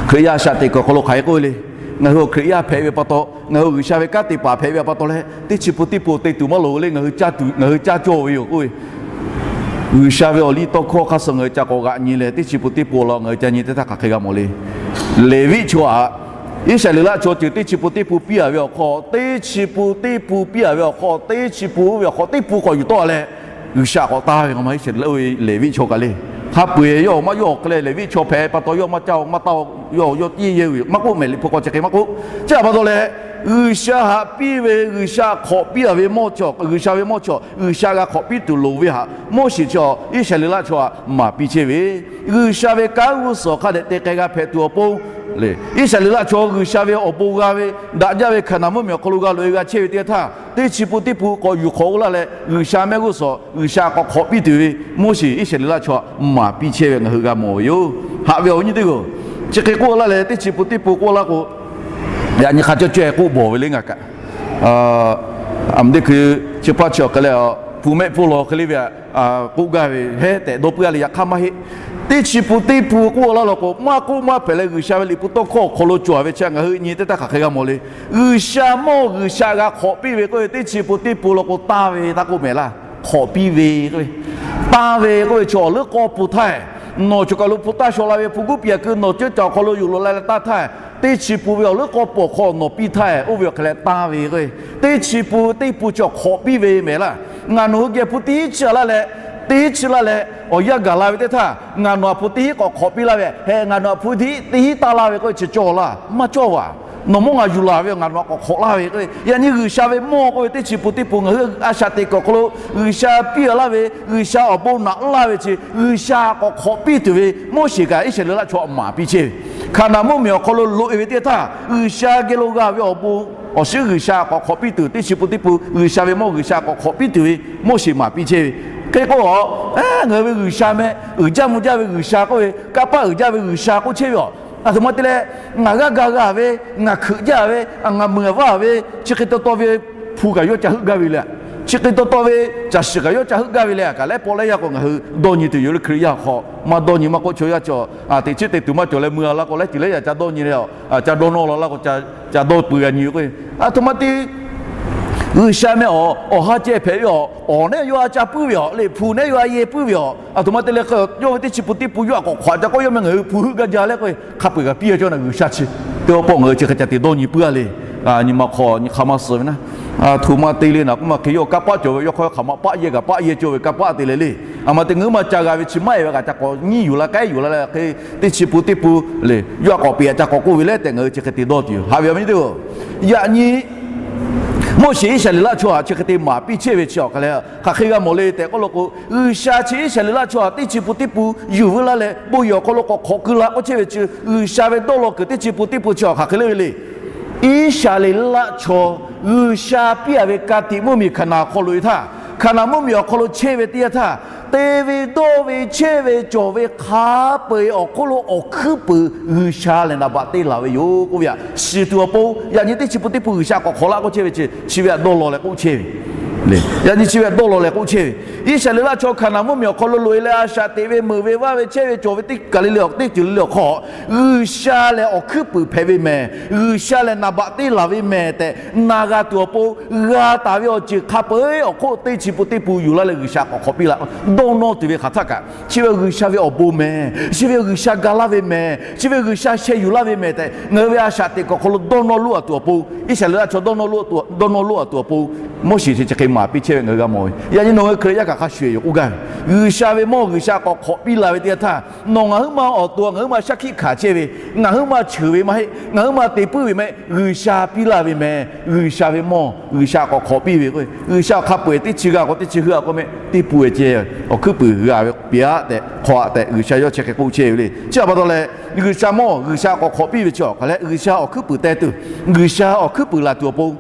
Hkriꞈ yaˇ a shaꞈ teꞈ kuiˬ awˬ hk'aw lo hk'aˬ hk'e k'oˆ ve le. Ngaˬ hui awˬ Hkriꞈ yaˇ hpehꞈ ve pa taw, ngaˬ hui G'uiˬsha ve kanˉ te paˍ hpehꞈ ve pa taw leh, teˇ chi pun teˇ pun te tuˬ maˇ loˍ ve le. Ngaˬ hui caˇ tuˬ, ngaˬ hui caˇ cawˇ ve yoˬ k'oˆ ve. G'uiˬsha ve awˬ liˇ tawˇ hkawˇ hk'aˇ suh ngaˬ hui ca k'awꞈ g'aꞈ nyi leh, teˇ chi pun teˇ pun awˬ lawn ngaˬ hui ca nyi teˇ htaˇ hk'aˬ hk'e g'a mawˬ le. Leˍviˆ chaw htaꞈ Iˉsaˍreˍlaˆ chaw ceuˬ teˇ chi pun teˇ pun piˇ a ve awˬ hk'aw, teˇ chi pun teˇ pun piˇ a ve awˬ hk'aw, teˇ chi pun oˇ ve awˬ hk'aw teˇ pun k'awꞈ yuˬ tawˆ leh, G'uiˬsha k'awꞈ tanˇ ve k'o ma, Iˉsaˍreˍlaˆ oˇ ve Leˍviˆ chaw kaꞈ le. Hk'a peu-eˬ yawˇ maˇ yawˇ awˬ hk'e leh Leˍviˆ chaw hpehꞈ pa taw, yawˇ maˇ caˇ maˇ tanˇ, yawˇ yawˇ tiˉ yehˇ ve maˇ k'oˆ, mehˬ liꞈ hpu k'awꞈ chi hk'e maˇ k'oˆ. Chi htaꞈ pa taw leh, G'uiˬsha htaꞈ piˇ ve, G'uiˬsha hk'awꞈ piˇ a ve mawˇ chaw, G'uiˬsha ve mawˇ chaw, G'uiˬsha g'a hk'awꞈ piˇ tuˬ loˍ ve htaꞈ Moˉseˍ chaw Iˉsaˍreˍlaˆ chaw htaꞈ maˍ piˇ chehˇ ve, G'uiˬsha ve kanˉ g'uˇ suhˍ hk'a dehꞈ te k'ai g'a hpehꞈ tuˬ awˬ pon le, Iˉsaˍreˍlaˆ chaw G'uiˬsha ve awˬ bon g'a ve daꞈ jaˇ ve Hkaˍnanˍ mvuhˇmiˬ awˬ hk'aw lo g'a loꞈ-e g'a chehˇ ve teˇ htaˇ, teˇ chi pun teˇ pun k'awꞈ yuˬ hk'awꞈ laˇ leh, G'uiˬsha mehˆ g'uˇ suhˍ G'uiˬsha k'awꞈ hk'awꞈ piˇ tuˬ ve Moˉseˍ Iˉsaˍreˍlaˆ chaw htaꞈ maˍ piˇ chehˇ ve ngaˬ hui g'a mawˬ ve yoˬ. Haꞈ ve awˬ viˉ nyi teˇ g'aˇ, chi hk'e k'oˆ laˇ leh teˇ chi pun teˇ pun k'oˆ laˇ k'o, yaꞈ nyi hk'a cawˇ caweh k'oˆ bawˬ ve le ngaˬ kaꞈ. Aˬ, teˇ hkui chi hpaˇ chi awˬ hk'e leh, hpu mehˆ hpfuhˇ law hk'e le ve k'oˆ gaˇ ve heˉ tehꞈ dawˇ puiˉ a le. Yaꞈ hk'aˇ maˇ heˆ. Teˇ chi pun teˇ pun k'oˆ laˇ law k'o, maˇ k'oˆ maˇ hpehꞈ leh G'uiˬsha ve liꞈ hpu tawˇ hkawˇ awˬ hk'aw lo cawˬ ve chi ngaˬ hui nyi teˇ htaˇ hk'aˬ hk'e g'a mawˬ le. G'uiˬsha mawˇ G'uiˬsha g'a hk'awꞈ piˇ ve k'oˆ ve teˇ chi pun teˇ pun law k'o, tanˇ ve htaˇ k'oˆ mehˍ laˇ. Hk'awꞈ piˇ ve k'oˆ ve, tanˇ ve k'oˆ ve chi awˬ leuˉ k'awˇ pun htaˇ, nawˬ choˬ kaˬ lo hpu taˇ shaw la ve, hpu guˉ piˍ a keu nawˬ ceuˇ caˬ awˬ hk'aw lo yuˬ loꞈ la leh tanˇ htaˇ, teˇ chi pun ve awˬ leuˉ k'awˇ pun awˬ hk'aw nawˬ piˇ htaˇ, oˇ ve awˬ hk'e leh tanˇ ve k'oˆ ve. Teˇ chi pun teˇ pun chi awˬ hk'awꞈ piˇ ve mehˍ laˇ. Ngaˬ nawˬ hui geh hpu teˇ hinˉ chi a laˇ leh, teˇ hinˉ chi laˇ leh awˬ yanˇ gaˬ la ve teˇ htaˇ, ngaˬ nawˬ htaꞈ hpu teˇ hinˉ k'awꞈ hk'awꞈ piˇ laˇ ve, heh ngaˬ nawˬ htaꞈ hpu teˇ hinˉ taˇ laˇ ve k'oˆ ve chi cawˇ laˇ, maˇ cawˇ vaˬ. Nawˬ mawˇ ngaˬ yuˬ laˬ ve ngaˬ nawˬ htaꞈ k'awꞈ hk'awꞈ laˇ ve k'oˆ ve. Yaꞈ nyi G'uiˬsha ve mawˇ k'oˆ ve teˇ chi pun teˇ pun ngaˬ hui a shaꞈ teꞈ kuiˬ awˬ hk'aw lo G'uiˬsha piˇ a laˇ ve, G'uiˬsha awˬ bon naꞈ laˇ ve chi G'uiˬsha k'awꞈ hk'awꞈ piˇ tuˬ ve Moˉseˍ kaꞈ Iˉsaˍreˍlaˆ chaw htaꞈ maˍ piˇ chehˇ ve. Hkaˍnanˍ mvuhˇmiˬ awˬ hk'aw lo loꞈ-e ve teˇ htaˇ, G'uiˬsha geh lo g'a ve awˬ bon awˬ shiˉ G'uiˬsha k'awꞈ hk'awꞈ piˇ tuˬ, teˇ chi pun teˇ pun G'uiˬsha ve mawˇ G'uiˬsha k'awꞈ hk'awꞈ piˇ tuˬ ve Moˉseˍ maˍ piˇ chehˇ ve. Hk'e k'o, ngaˬ hui ve G'uiˬsha meh, uiˍ jaˇ mvuh jaˇ ve G'uiˬsha k'oˆ ve, kanˇ paˆ uiˍ jaˇ ve G'uiˬsha k'oˆ chehˇ ve aˬ. Aˬ htoꞈ ma te leh, ngaˬ g'aˇ ga g'a ve, ngaˬ hkeuꞈ jaˇ ve, ngaˬ meuˍ vaˇ ve, chi hk'e taw taw ve hpu kaꞈ yawˇ ca heuˆ gaˇ ve le. Chi hk'e taw taw ve caˬ shiˍ kaꞈ yawˇ ca heuˆ gaˇ ve le. Kaꞈ lehˉ pawˆ lehˉ yaˇ k'o ngaˬ hui dawˇ nyi tuˬ yoˬ le. Hkriꞈ yaˇ hk'aw maˇ dawˇ nyi maˇ k'oˆ, chaw yaˇ chaw teꞈ chiˉ teꞈ tuˬ maˇ cawˬ leh mui a la k'o, lehˉ ceuˬ lehˉ yaꞈ ca dawˇ nyi le. Ca dawˇ nawˇ la la k'o, ca dawˇ pui g'a nyi ve k'o, aˬ htoꞈ ma te G'uiˬsha meh awˬ, awˬ ha ceh hpehꞈ ve awˬ, awˬ nehˉ yawˇ a ca puiˉ ve awˬ, liꞈ hpu nehˉ yawˇ a yehˇ puiˉ ve awˬ, aˬ htoꞈ ma te leh, yawˇ ve teˇ chi pun teˇ pun yawˇ htaꞈ k'awꞈ hk'awꞈ ca k'oˆ, yawˇ meh ngaˬ hui hpu heuˆ gaˇ jaˇ leh k'o, hk'a peu-eˬ g'a piˇ a cawˇ na G'uiˬsha chi teˇ pawˆ ngaˬ hui chi hk'e ca te dawˇ nyi puiˉ a le. Nyi ma hk'aw nyi hk'a maˇ suh ve naˉ, aˬ htoꞈ ma te le naˬ k'oˆ ma hk'e, yawˇ kanˇ paˆ cawˬ ve, yawˇ hk'aw hk'aˬ ma paˆ yehˇ kaꞈ paˆ yehˇ cawˇ ve kanˇ paˆ te leh le. Aˬ ma te ngaˬ hui maˇ ca g'a ve chi maˇ heˆ ve kaꞈ ca k'awꞈ nyiˇ yuˬ la k'ai yuˬ la leh hk'e, teˇ chi pun teˇ pun le yawˇ htaꞈ k'awꞈ peꞈ ca k'awꞈ k'oˆ ve leh tehꞈ ngaˬ hui chi hk'e te dawˇ tuˬ yoˬ. Haꞈ ve awˬ viˉ nyi teˇ-oˬ, yaꞈ nyi Moˉseˍ Iˉsaˍreˍlaˆ chaw htaꞈ chi hk'e te maˍ piˇ chehˇ ve chi awˬ hk'aˬ lehˬ, hk'aˬ hk'e g'a mawˬ le tehꞈ k'oˆ lo k'o, G'uiˬsha chi Iˉsaˍreˍlaˆ chaw htaꞈ teˇ chi pun teˇ pun yuˬ veu laˇ leh bon yehˬ awˬ hk'aw lo k'awꞈ hk'awꞈ keu la k'oˆ chehˇ ve chi, G'uiˬsha ve dawˇ law kuiˬ teˇ chi pun teˇ pun chi awˬ hk'aˬ hk'e le ve le. Iˉsaˍreˍlaˆ chaw G'uiˬsha piˇ a ve ka tiꞈ mvuhˇmiˬ Hkaˍnanˍ awˬ hk'aw lo e htaˇ, Hkaˍnanˍ mvuhˇmiˬ awˬ hk'aw lo chehˇ ve teˇ yanˇ htaˇ, te ve dawˇ ve chehˇ ve cawˬ ve hk'a peu-eˬ awˬ hk'oˆ lo awˬ hkuiˉ puiˍ G'uiˬsha lehˬ naˍ baꞈ te laˬ ve yoˬ k'oˆ ve aꞈ, shiˍ tuˬ awˬ pon yaꞈ nyi teˇ chi pun teˇ pun G'uiˬsha k'awꞈ hk'awꞈ laˇ k'oˆ chehˇ ve chi, chi ve htaꞈ dawˇ law leh k'oˆ chehˇ ve. Yaꞈ nyi chi ve htaꞈ dawˇ law leh k'oˆ chehˇ ve, Iˉsaˍreˍlaˆ chaw Hkaˍnanˍ mvuhˇmiˬ awˬ hk'aw lo loꞈ e leh a shaꞈ teꞈ ve meuˍ ve vaˇ ve chehˇ ve cawˬ ve teˇ kaˬ le le awˬ teˇ ceuˬ le le awˬ hk'aw, G'uiˬsha lehˬ awˬ hkuiˉ puiˍ hpehꞈ ve mehˍ, G'uiˬsha lehˬ naˍ baꞈ te laˬ ve mehˍ tehꞈ na g'a tuˬ awˬ pon, g'a taˍ ve awˬ ceuˬ hk'a peu-eˬ awˬ hk'oˆ teˇ chi pun teˇ pun yuˬ laˇ leh G'uiˬsha k'awꞈ hk'awꞈ piˇ laˇ. Dawˇ nawˇ tuˬ ve hk'aˬ htaˇ kaꞈ, chi ve G'uiˬsha ve awˬ bon mehˍ, chi ve G'uiˬsha ga laˇ ve mehˍ, chi ve G'uiˬsha sheh yuˬ laˇ ve mehˍ tehꞈ ngaˬ hui ve a shaꞈ teꞈ kuiˬ awˬ hk'aw lo dawˇ nawˇ loˉ a tuˬ awˬ pon, Iˉsaˍreˍlaˆ chaw dawˇ nawˇ loˉ, dawˇ nawˇ loˉ a tuˬ awˬ pon, Moˉseˍ chi chi hk'e maˍ piˇ chehˇ ve ngaˬ hui g'a mawˬ ve. Yaꞈ nyi nawˬ hui Hkriꞈ yaˇ kaꞈ hk'a shuˍ yoˬ k'oˆ gaˇ ve, G'uiˬsha ve mawˇ G'uiˬsha k'awꞈ hk'awꞈ piˇ la ve teˇ yanˇ htaˇ, nawˬ ngaˬ huiˉ ma awˬ to ngaˬ huiˉ ma shaˉ hkiˆ hkanˍ chehˇ ve, ngaˬ huiˉ ma cheuˬ ve maˇ heˆ, ngaˬ huiˉ ma te puiˉ ve maˇ heˆ, G'uiˬsha piˇ laˇ ve mehˍ. G'uiˬsha ve mawˇ G'uiˬsha k'awꞈ hk'awꞈ piˇ ve k'o, G'uiˬsha hk'a peu-eˬ teˇ chi g'a k'o teˇ chi heuˆ a k'oˆ mehˆ teˇ pun e ceh awˬ hkuiˉ puiˍ g'a ve piˇ aꞈ tehꞈ hk'awꞈ aꞈ tehꞈ G'uiˬsha yawˇ chi hk'e k'oˆ chehˇ ve le. Chi htaꞈ pa taw leh, G'uiˬsha mawˇ G'uiˬsha k'awꞈ hk'awꞈ piˇ ve chi awˬ hk'aˬ lehˬ, G'uiˬsha awˬ hkuiˉ puiˍ teh tuˬ, G'uiˬsha awˬ hkuiˉ puiˍ laˬ tuˬ awˬ pon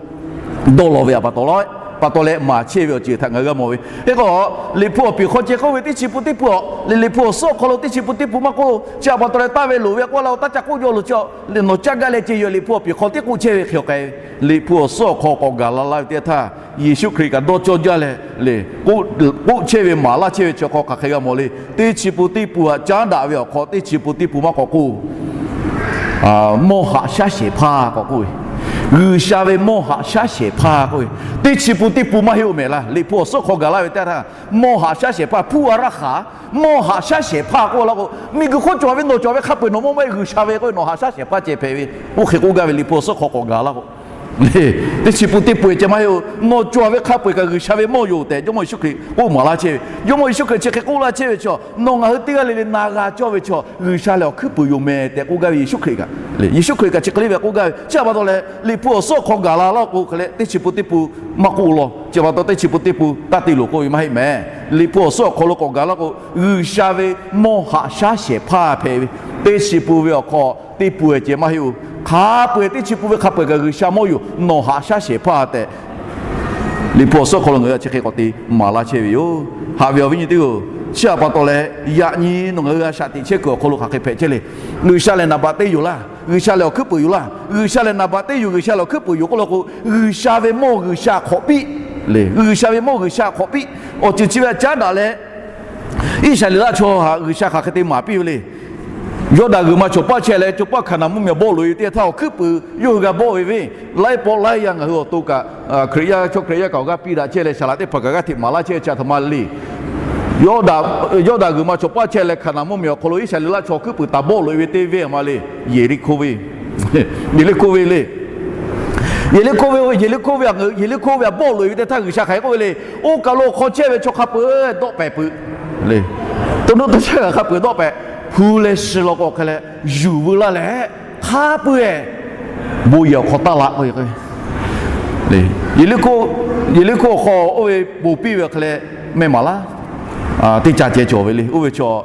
dawˇ law ve htaꞈ pa taw leh, pa taw leh maˍ chehˇ ve awˬ ceuˬ htaꞈ ngaˬ hui g'a mawˬ ve. Hk'e k'o, Liꞈ hpu awˬ piˍ hk'aw ceh k'oˆ ve teˇ chi pun teˇ pun awˬ le, Liꞈ hpu awˬ suhˉ awˬ hk'aw lo teˇ chi pun teˇ pun maˇ k'oˆ, chi htaꞈ pa taw leh taˇ ve loˍ ve k'oˆ la-o, taˇ ca k'oˆ jaw lo chi, nawˬ caˇ gaˇ leh ceh yoˬ. Liꞈ hpu awˬ piˍ hk'aw teˇ k'oˆ chehˇ ve hk'e awˬ k'ai, Liꞈ hpu awˬ suhˉ awˬ hk'aw k'awꞈ gaˬ la laˇ ve teˇ htaˇ, Yeˍsuˆ Hkriꞈ kaꞈ dawˇ cawˇ jaˇ leh le, k'oˆ chehˇ ve maˍ laˇ chehˇ ve chi hk'aw hk'aˬ hk'e g'a mawˬ le. Teˇ chi pun teˇ pun htaꞈ caˉ daꞈ ve awˬ hk'aw teˇ chi pun teˇ pun maˇ k'awꞈ k'oˆ, mawˇ haꞈ shaˉ shehˍ hpaˇ k'awꞈ k'oˆ ve, G'uiˬsha ve mawˇ haꞈ shaˉ shehˍ hpaˇ k'oˆ ve, teˇ chi pun teˇ pun maˇ heˆ-oˬ mehˍ laˇ. Liꞈ hpu awˬ suhˉ hk'aw gaˬ laˇ ve teˇ htaˇ, mawˇ haꞈ shaˉ shehˍ hpaˇ hpuˇ a raˇ hk'aˬ, mawˇ haꞈ shaˉ shehˍ hpaˇ k'oˆ laˇ k'o, miˬguiˬ hk'oˆ cawˬ ve nawˬ cawˬ ve hk'a peu-eˬ nawˬ mawˇ maˇ heˆ, G'uiˬsha ve k'oˆ ve nawˬ haꞈ shaˉ shehˍ hpaˇ ceh hpehꞈ ve, oˇ hk'e k'oˆ gaˇ ve Liꞈ hpu awˬ suhˉ hk'aw k'awꞈ gaˬ laˇ k'o, teˇ chi pun teˇ pun e ceh maˇ heˆ-oˬ, nawˬ cawˬ ve hk'a peu-eˬ kaꞈ G'uiˬsha ve mawˇ yoˬ tehꞈ Jawˇmawˇ Yeˍsuˆ Hkriꞈ k'oˆ maˍ laˇ chehˇ ve. Jawˇmawˇ Yeˍsuˆ Hkriꞈ chi hk'e k'oˆ laˇ chehˇ ve chaw, nawˬ ngaˬ hui teˇ g'aˇ le le na g'a cawˇ ve chaw, G'uiˬsha lehˬ awˬ hkuiˉ puiˍ yoˬ mehˍ tehꞈ k'oˆ gaˇ ve Yeˍsuˆ Hkriꞈ kaꞈ, Yeˍsuˆ Hkriꞈ kaꞈ chi hk'e le ve k'oˆ gaˇ ve. Chi htaꞈ pa taw leh Liꞈ hpu awˬ suhˉ awˬ hk'aw gaˬ la laˇ k'o hk'e leh teˇ chi pun teˇ pun maˇ k'oˆ law. Chi htaꞈ pa taw teˇ chi pun teˇ pun taˇ te loˍ k'oˆ ve maˇ heˆ mehˍ. Liꞈ hpu awˬ suhˉ awˬ hk'aw lo k'awꞈ gaˬ laˇ k'o, G'uiˬsha ve mawˇ haꞈ shaˉ shehˍ hpaˇ hpehꞈ ve, teˇ chi pun ve awˬ hk'aw teˇ pun e ceh maˇ heˆ-oˬ, hk'a peu-eˬ teˇ chi pun ve hk'a peu-eˬ kaꞈ G'uiˬsha mawˇ yoˬ, nawˬ haꞈ shaˉ shehˍ hpaˇ tehꞈ Liꞈ hpu awˬ suhˉ hk'aw lo ngaˬ hui chi hk'e k'awꞈ te maˍ laˇ chehˇ ve yoˬ. Haꞈ ve awˬ viˉ nyi teˇ-oˬ, chi htaꞈ pa taw leh yaꞈ nyi nawˬ ngaˬ hui a shaꞈ teꞈ chehˇ kuiˬ awˬ hk'aw lo hk'aˬ hk'e hpehꞈ chehˇ le. G'uiˬsha lehˬ naˍ baꞈ teˇ yoˬ laˇ, G'uiˬsha lehˬ awˬ hkuiˉ puiˍ yoˬ laˇ, G'uiˬsha lehˬ naˍ baꞈ teˇ yoˬ, G'uiˬsha lehˬ awˬ hkuiˉ puiˍ yoˬ k'oˆ law k'o, G'uiˬsha ve mawˇ G'uiˬsha hk'awꞈ piˇ le. G'uiˬsha ve mawˇ G'uiˬsha hk'awꞈ piˇ. Awˬ ceuˬ chi ve htaꞈ caˉ daꞈ leh Iˉsaˍreˍlaˆ chaw htaꞈ G'uiˬsha hk'aˬ hk'e te maˍ piˇ ve le. Yawˇdanˍ g'uiˬ ma cawˬ paˇ chehˇ leh, cawˬ paˇ Hkaˍnanˍ mvuhˇmiˬ awˬ bawˆ loꞈ e ve teˇ htaˇ awˬ hkuiˉ puiˍ yawˇ hui g'a bawˆ ve venˇ, laiˉ pawˆ laiˉ yaˇ ngaˬ hui awˬ to kaꞈ, Hkriꞈ yaˇ chaw Hkriꞈ yaˇ kaꞈ awˬ g'aˇ piˇ daꞈ chehˇ leh, saˍ laꞈ teˇ hpaˍ kaꞈ g'aˇ hteꞈ maˍ laˇ chehˇ ve chi a htoꞈ ma le. Yawˇdanˍ g'uiˬ ma cawˬ paˇ chehˇ leh, Hkaˍnanˍ mvuhˇmiˬ awˬ hk'aw lo Iˉsaˍreˍlaˆ chaw hkuiˉ puiˍ taˍ bawˆ loꞈ e ve teˇ venˇ a ma le, Yeˍriˆhkoˇ venˇ. Yeˍriˆhkoˇ venˇ le. Yeˍriˆ, Yeˍriˆkoˇ venˇ a, Yeˍriˆkoˇ venˇ a bawˆ loꞈ e ve teˇ htaˇ G'uiˬsha hk'aˬ hk'e k'oˆ ve le. Oˇ kaˬ lo awˬ hk'aw chehˇ ve chaw hk'a peu-eˬ dawˆ pehˍ peuˬ le. To nuˇ to chehˇ kaꞈ hk'a peu-eˬ dawˆ pehˍ, hpu leh shi law k'o hk'e leh yuˬ veu laˇ leh, hk'a peu-eˬ bon yehˬ awˬ hk'aw taˇ laꞈ k'oˆ ve. Yeˍriˆkoˇ, Yeˍriˆkoˇ awˬ hk'aw oˇ ve bon piˇ ve hk'e leh, meh maˍ laˇ teˇ ca ceh cawˬ ve le. Oˇ ve chaw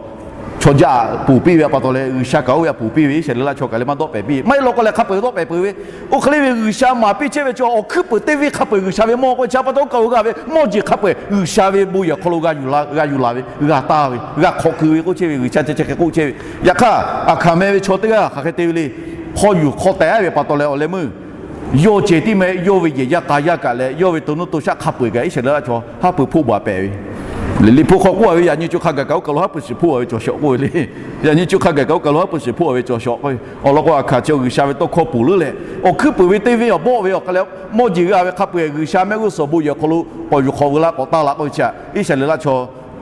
chaw jaˇ ponˬ piˇ ve pa taw leh, G'uiˬsha kaꞈ oˇ ve htaꞈ ponˬ piˇ ve, Iˉsaˍreˍlaˆ chaw kaꞈ leh maˇ dawˆ pehˍ piˇ. Maˇ heˆ law k'o leh hk'a peu-eˬ dawˆ pehˍ peuˬ ve. Oˇ hk'e le ve G'uiˬsha maˍ piˇ chehˇ ve chaw awˬ hkuiˉ peuˬ teˇ venˇ hk'a peu-eˬ G'uiˬsha ve mawˇ k'oˆ ve chi pa taw, oˇ kaˬ lo g'a ve mawˇ jeˬ hk'a peu-eˬ G'uiˬsha ve bon yehˬ awˬ hk'aw lo g'a yuˬ la ve, g'a yuˬ la ve, g'a taˇ ve, g'a hk'awꞈ keu ve k'oˆ chehˇ ve, G'uiˬsha chi chi hk'e k'oˆ chehˇ ve. Yaꞈ hk'aˇ, aˬ hkanˍ meh ve chaw teˇ g'aˇ hk'aˬ hk'e te ve le. Hk'aw yuˬ hk'aw tehˍ-a ve pa taw leh awˬ leh meuˇ yawˇ ceh tiˉ meh, yawˇ ve yehˬ yaˇ k'a yaˇ kaꞈ leh yawˇ ve to nuˇ to shaˆ hk'a peu-eˬ kaꞈ Iˉsaˍreˍlaˆ chaw haˉ pui hpoˆ baˬ pehˍ ve. Liꞈ hpu hk'aw k'oˆ-a ve, yaꞈ nyi co hk'a gaˬ kaꞈ oˇ kaˬ lo haˉ pui shiˍ hpoˆ-a ve cawˬ shawˍ k'oˆ ve le. Yaꞈ nyi co hk'a gaˬ kaꞈ oˇ kaˬ lo haˉ pui shiˍ hpoˆ-a ve cawˬ shawˍ k'oˆ ve. Awˬ lawn k'o, aˬ hkanˍ chi G'uiˬsha ve tawˇ hkawˇ ponˬ leuˉ leh, awˬ hkuiˉ peuˬ ve teˇ venˇ awˬ bawˆ ve awˬ hk'aw leh mawˇ jeˬ g'a ve hk'a peu-eˬ G'uiˬsha mehˆ g'uˇ suhˍ bon yehˬ awˬ hk'aw lo k'awꞈ yuˬ hk'awꞈ veu laˇ k'awꞈ taˇ laˇ k'oˆ ve chi, Iˉsaˍreˍlaˆ chaw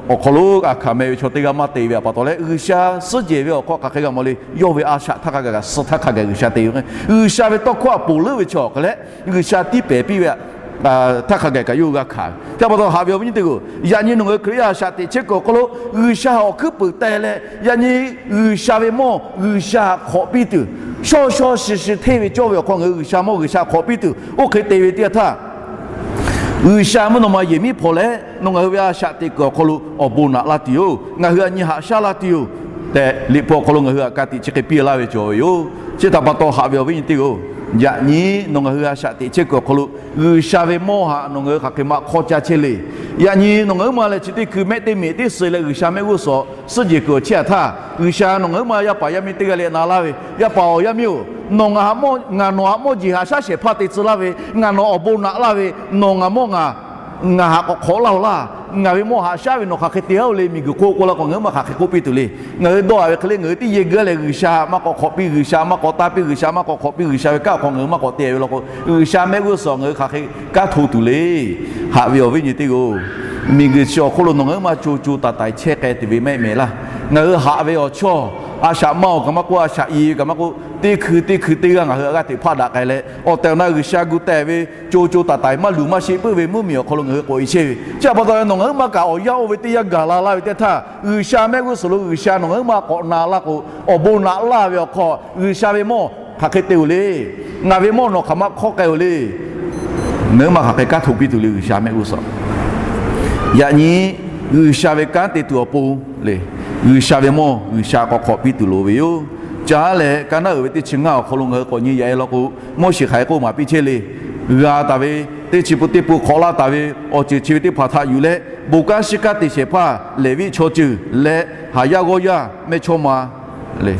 awˬ hk'aw lo aˬ hkanˍ meh ve chaw teˇ g'aˇ maˇ te ve pa taw leh, G'uiˬsha suhˉ jehˬ ve awˬ hk'aw hk'aˬ hk'e g'a mawˬ le. Yawˇ ve a shaꞈ htaˇ hk'a gaˬ kaꞈ, suh htaˇ hk'a gaˬ G'uiˬsha te ve. G'uiˬsha ve tawˇ hkawˇ htaꞈ ponˬ leuˉ ve chaw awˬ hk'aw leh, G'uiˬsha tiˉ pehˍ piˇ ve htaˇ hk'a gaˬ kaꞈ yawˇ hui g'a hkanˍ ve. Chi pa taw haꞈ ve awˬ viˉ nyi teˇ g'aˇ-oˬ, yaꞈ nyi nawˬ ngaˬ hui Hkriꞈ yaˇ a shaꞈ teꞈ chehˇ kuiˬ awˬ hk'aw lo G'uiˬsha awˬ hkuiˉ peuˬ teh leh, yaꞈ nyi G'uiˬsha ve mawˇ G'uiˬsha htaꞈ hk'awꞈ piˇ tuˬ, shawˇ shawˇ shi shi hteˇ ve cawˇ ve awˬ hk'aw ngaˬ hui G'uiˬsha mawˇ G'uiˬsha htaꞈ hk'awꞈ piˇ tuˬ, oˇ hk'e te ve teˇ yanˇ htaˇ, G'uiˬsha mvuhˇ naw ma yehˬ miˉ hpawnˬ leh nawˬ ngaˬ hui ve a shaꞈ teꞈ kuiˬ awˬ hk'aw lo awˬ bon naꞈ laˇ tuˬ yoˬ. Ngaˬ hui a nyi haꞈ shaˉ laˇ tuˬ yoˬ tehꞈ, Liꞈ hpu awˬ hk'aw lo ngaˬ hui htaꞈ ka tiꞈ chi hk'e piˇ laˇ ve cawˬ ve yoˬ. Chi htaꞈ pa taw haꞈ ve awˬ viˉ nyi teˇ g'aˇ-oˬ, yaꞈ nyi nawˬ ngaˬ hui a shaꞈ teꞈ chehˇ kuiˬ awˬ hk'aw lo G'uiˬsha ve mawˇ htaꞈ nawˬ ngaˬ hui hk'aˬ hk'e ma hk'awˇ caˇ chehˇ le. Yaꞈ nyi nawˬ ngaˬ hui ma leh chi teˇ hkui mehˆ teˇ meꞈ teˇ suh leh G'uiˬsha mehˆ g'uˇ suhˍ suhˉ jehˬ kuiˬ awˬ chehˇ htaˇ, G'uiˬsha nawˬ ngaˬ hui ma yaˇ paˍ yaˇ miˇ teˇ g'aˇ leh na laˇ ve, yaˇ paˍ-oˬ yaˇ miˇ-oˬ, nawˬ ngaˬ htaꞈ mawˇ, ngaˬ nawˬ htaꞈ mawˇ jeˬ haꞈ shaˉ shehˍ hpaˇ te tcuh laˇ ve, ngaˬ nawˬ awˬ bon naꞈ laˇ ve, nawˬ ngaˬ mawˇ ngaˬ ngaˬ htaꞈ k'awꞈ hk'awꞈ laˇ-oˬ laˇ. Ngaˬ ve mawˇ haꞈ shaˉ ve nawˬ hk'aˬ hk'e te-a-oˬ le, miˬguiˬ hk'oˆ k'oˆ laˇ k'o, ngaˬ hui ma hk'aˬ hk'e k'oˆ piˇ tuˬ le. Ngaˬ hui dawˇ-a ve hk'e le, ngaˬ hui teˇ yehˬ g'uiˬ leh G'uiˬsha maˇ k'awꞈ hk'awꞈ piˇ, G'uiˬsha maˇ k'awꞈ taˇ piˇ, G'uiˬsha maˇ k'awꞈ hk'awꞈ piˇ, G'uiˬsha ve kanˉ awˬ hk'aw ngaˬ hui maˇ k'awꞈ te ve law k'o, G'uiˬsha mehˆ g'uˇ suhˍ ngaˬ hui hk'aˬ hk'e kanˉ hto tuˬ le. Haꞈ ve awˬ viˉ nyi teˇ g'aˇ-oˬ, miˬguiˬ chi awˬ hk'oˆ lo nawˬ ngaˬ hui ma co co taiˍ taiˍ chehˇ k'ai tuˬ ve mehˆ mehˍ laˇ. Ngaˬ hui haꞈ ve awˬ chawˇ, a shaꞈ maˇ-oˬ kaꞈ maˇ k'oˆ, a shaꞈ i ve kaꞈ maˇ k'oˆ, teˇ hkui teˇ hkui teˇ g'aˇ ngaˬ hui a g'aˇ teꞈ hpaˆ daꞈ k'ai leh, awˬ tehˬ awˬ na G'uiˬsha gu teh ve co co taiˍ taiˍ maˇ luˬ maˇ sheˆ puiˉ ve mvuhˇmiˬ awˬ hk'aw lo ngaˬ hui k'awꞈ-e chehˇ ve. Chi htaꞈ pa taw nawˬ ngaˬ hui ma kaꞈ awˬ yanˇ oˇ ve teˇ yanˇ gaˬ la laˇ ve teˇ htaˇ, G'uiˬsha mehˆ g'uˇ suhˍ lo G'uiˬsha nawˬ ngaˬ hui ma k'awꞈ na laˇ k'o, awˬ bon naꞈ laˇ ve awˬ hk'aw G'uiˬsha ve mawˇ hk'aˬ hk'e te-oˬ le. Ngaˬ ve mawˇ nawˬ hk'aˬ ma hk'awˇ k'ai-oˬ le. Ngaˬ hui ma hk'aˬ hk'e kanˉ hto piˇ tuˬ le G'uiˬsha mehˆ g'uˇ suhˍ. Yaꞈ nyi G'uiˬsha ve kanˉ te tuˬ awˬ pon le, G'uiˬsha ve mawˇ G'uiˬsha k'awꞈ hk'awꞈ piˇ tuˬ loˍ ve yoˬ. Caˉ leh ka naˉ uiˍ ve teˇ chi ngaˇ awˬ hk'aw lo ngaˬ hui k'awꞈ nyi yaꞈ-e law k'o, Moˉseˍ hk'aˬ hk'e k'oˆ maˍ piˇ chehˇ le. G'a taˍ ve teˇ chi pun teˇ pun hk'awꞈ laˇ taˍ ve awˬ ceuˬ chi ve teˇ hpaˍ htaꞈ yuˬ leh, bon kanˉ shiˉ kanˉ te shehˍ hpaˇ Leˍviˆ chaw ceuˬ leh haˍ yaˇ g'awˇ yaˇ mehˇchawˇma le,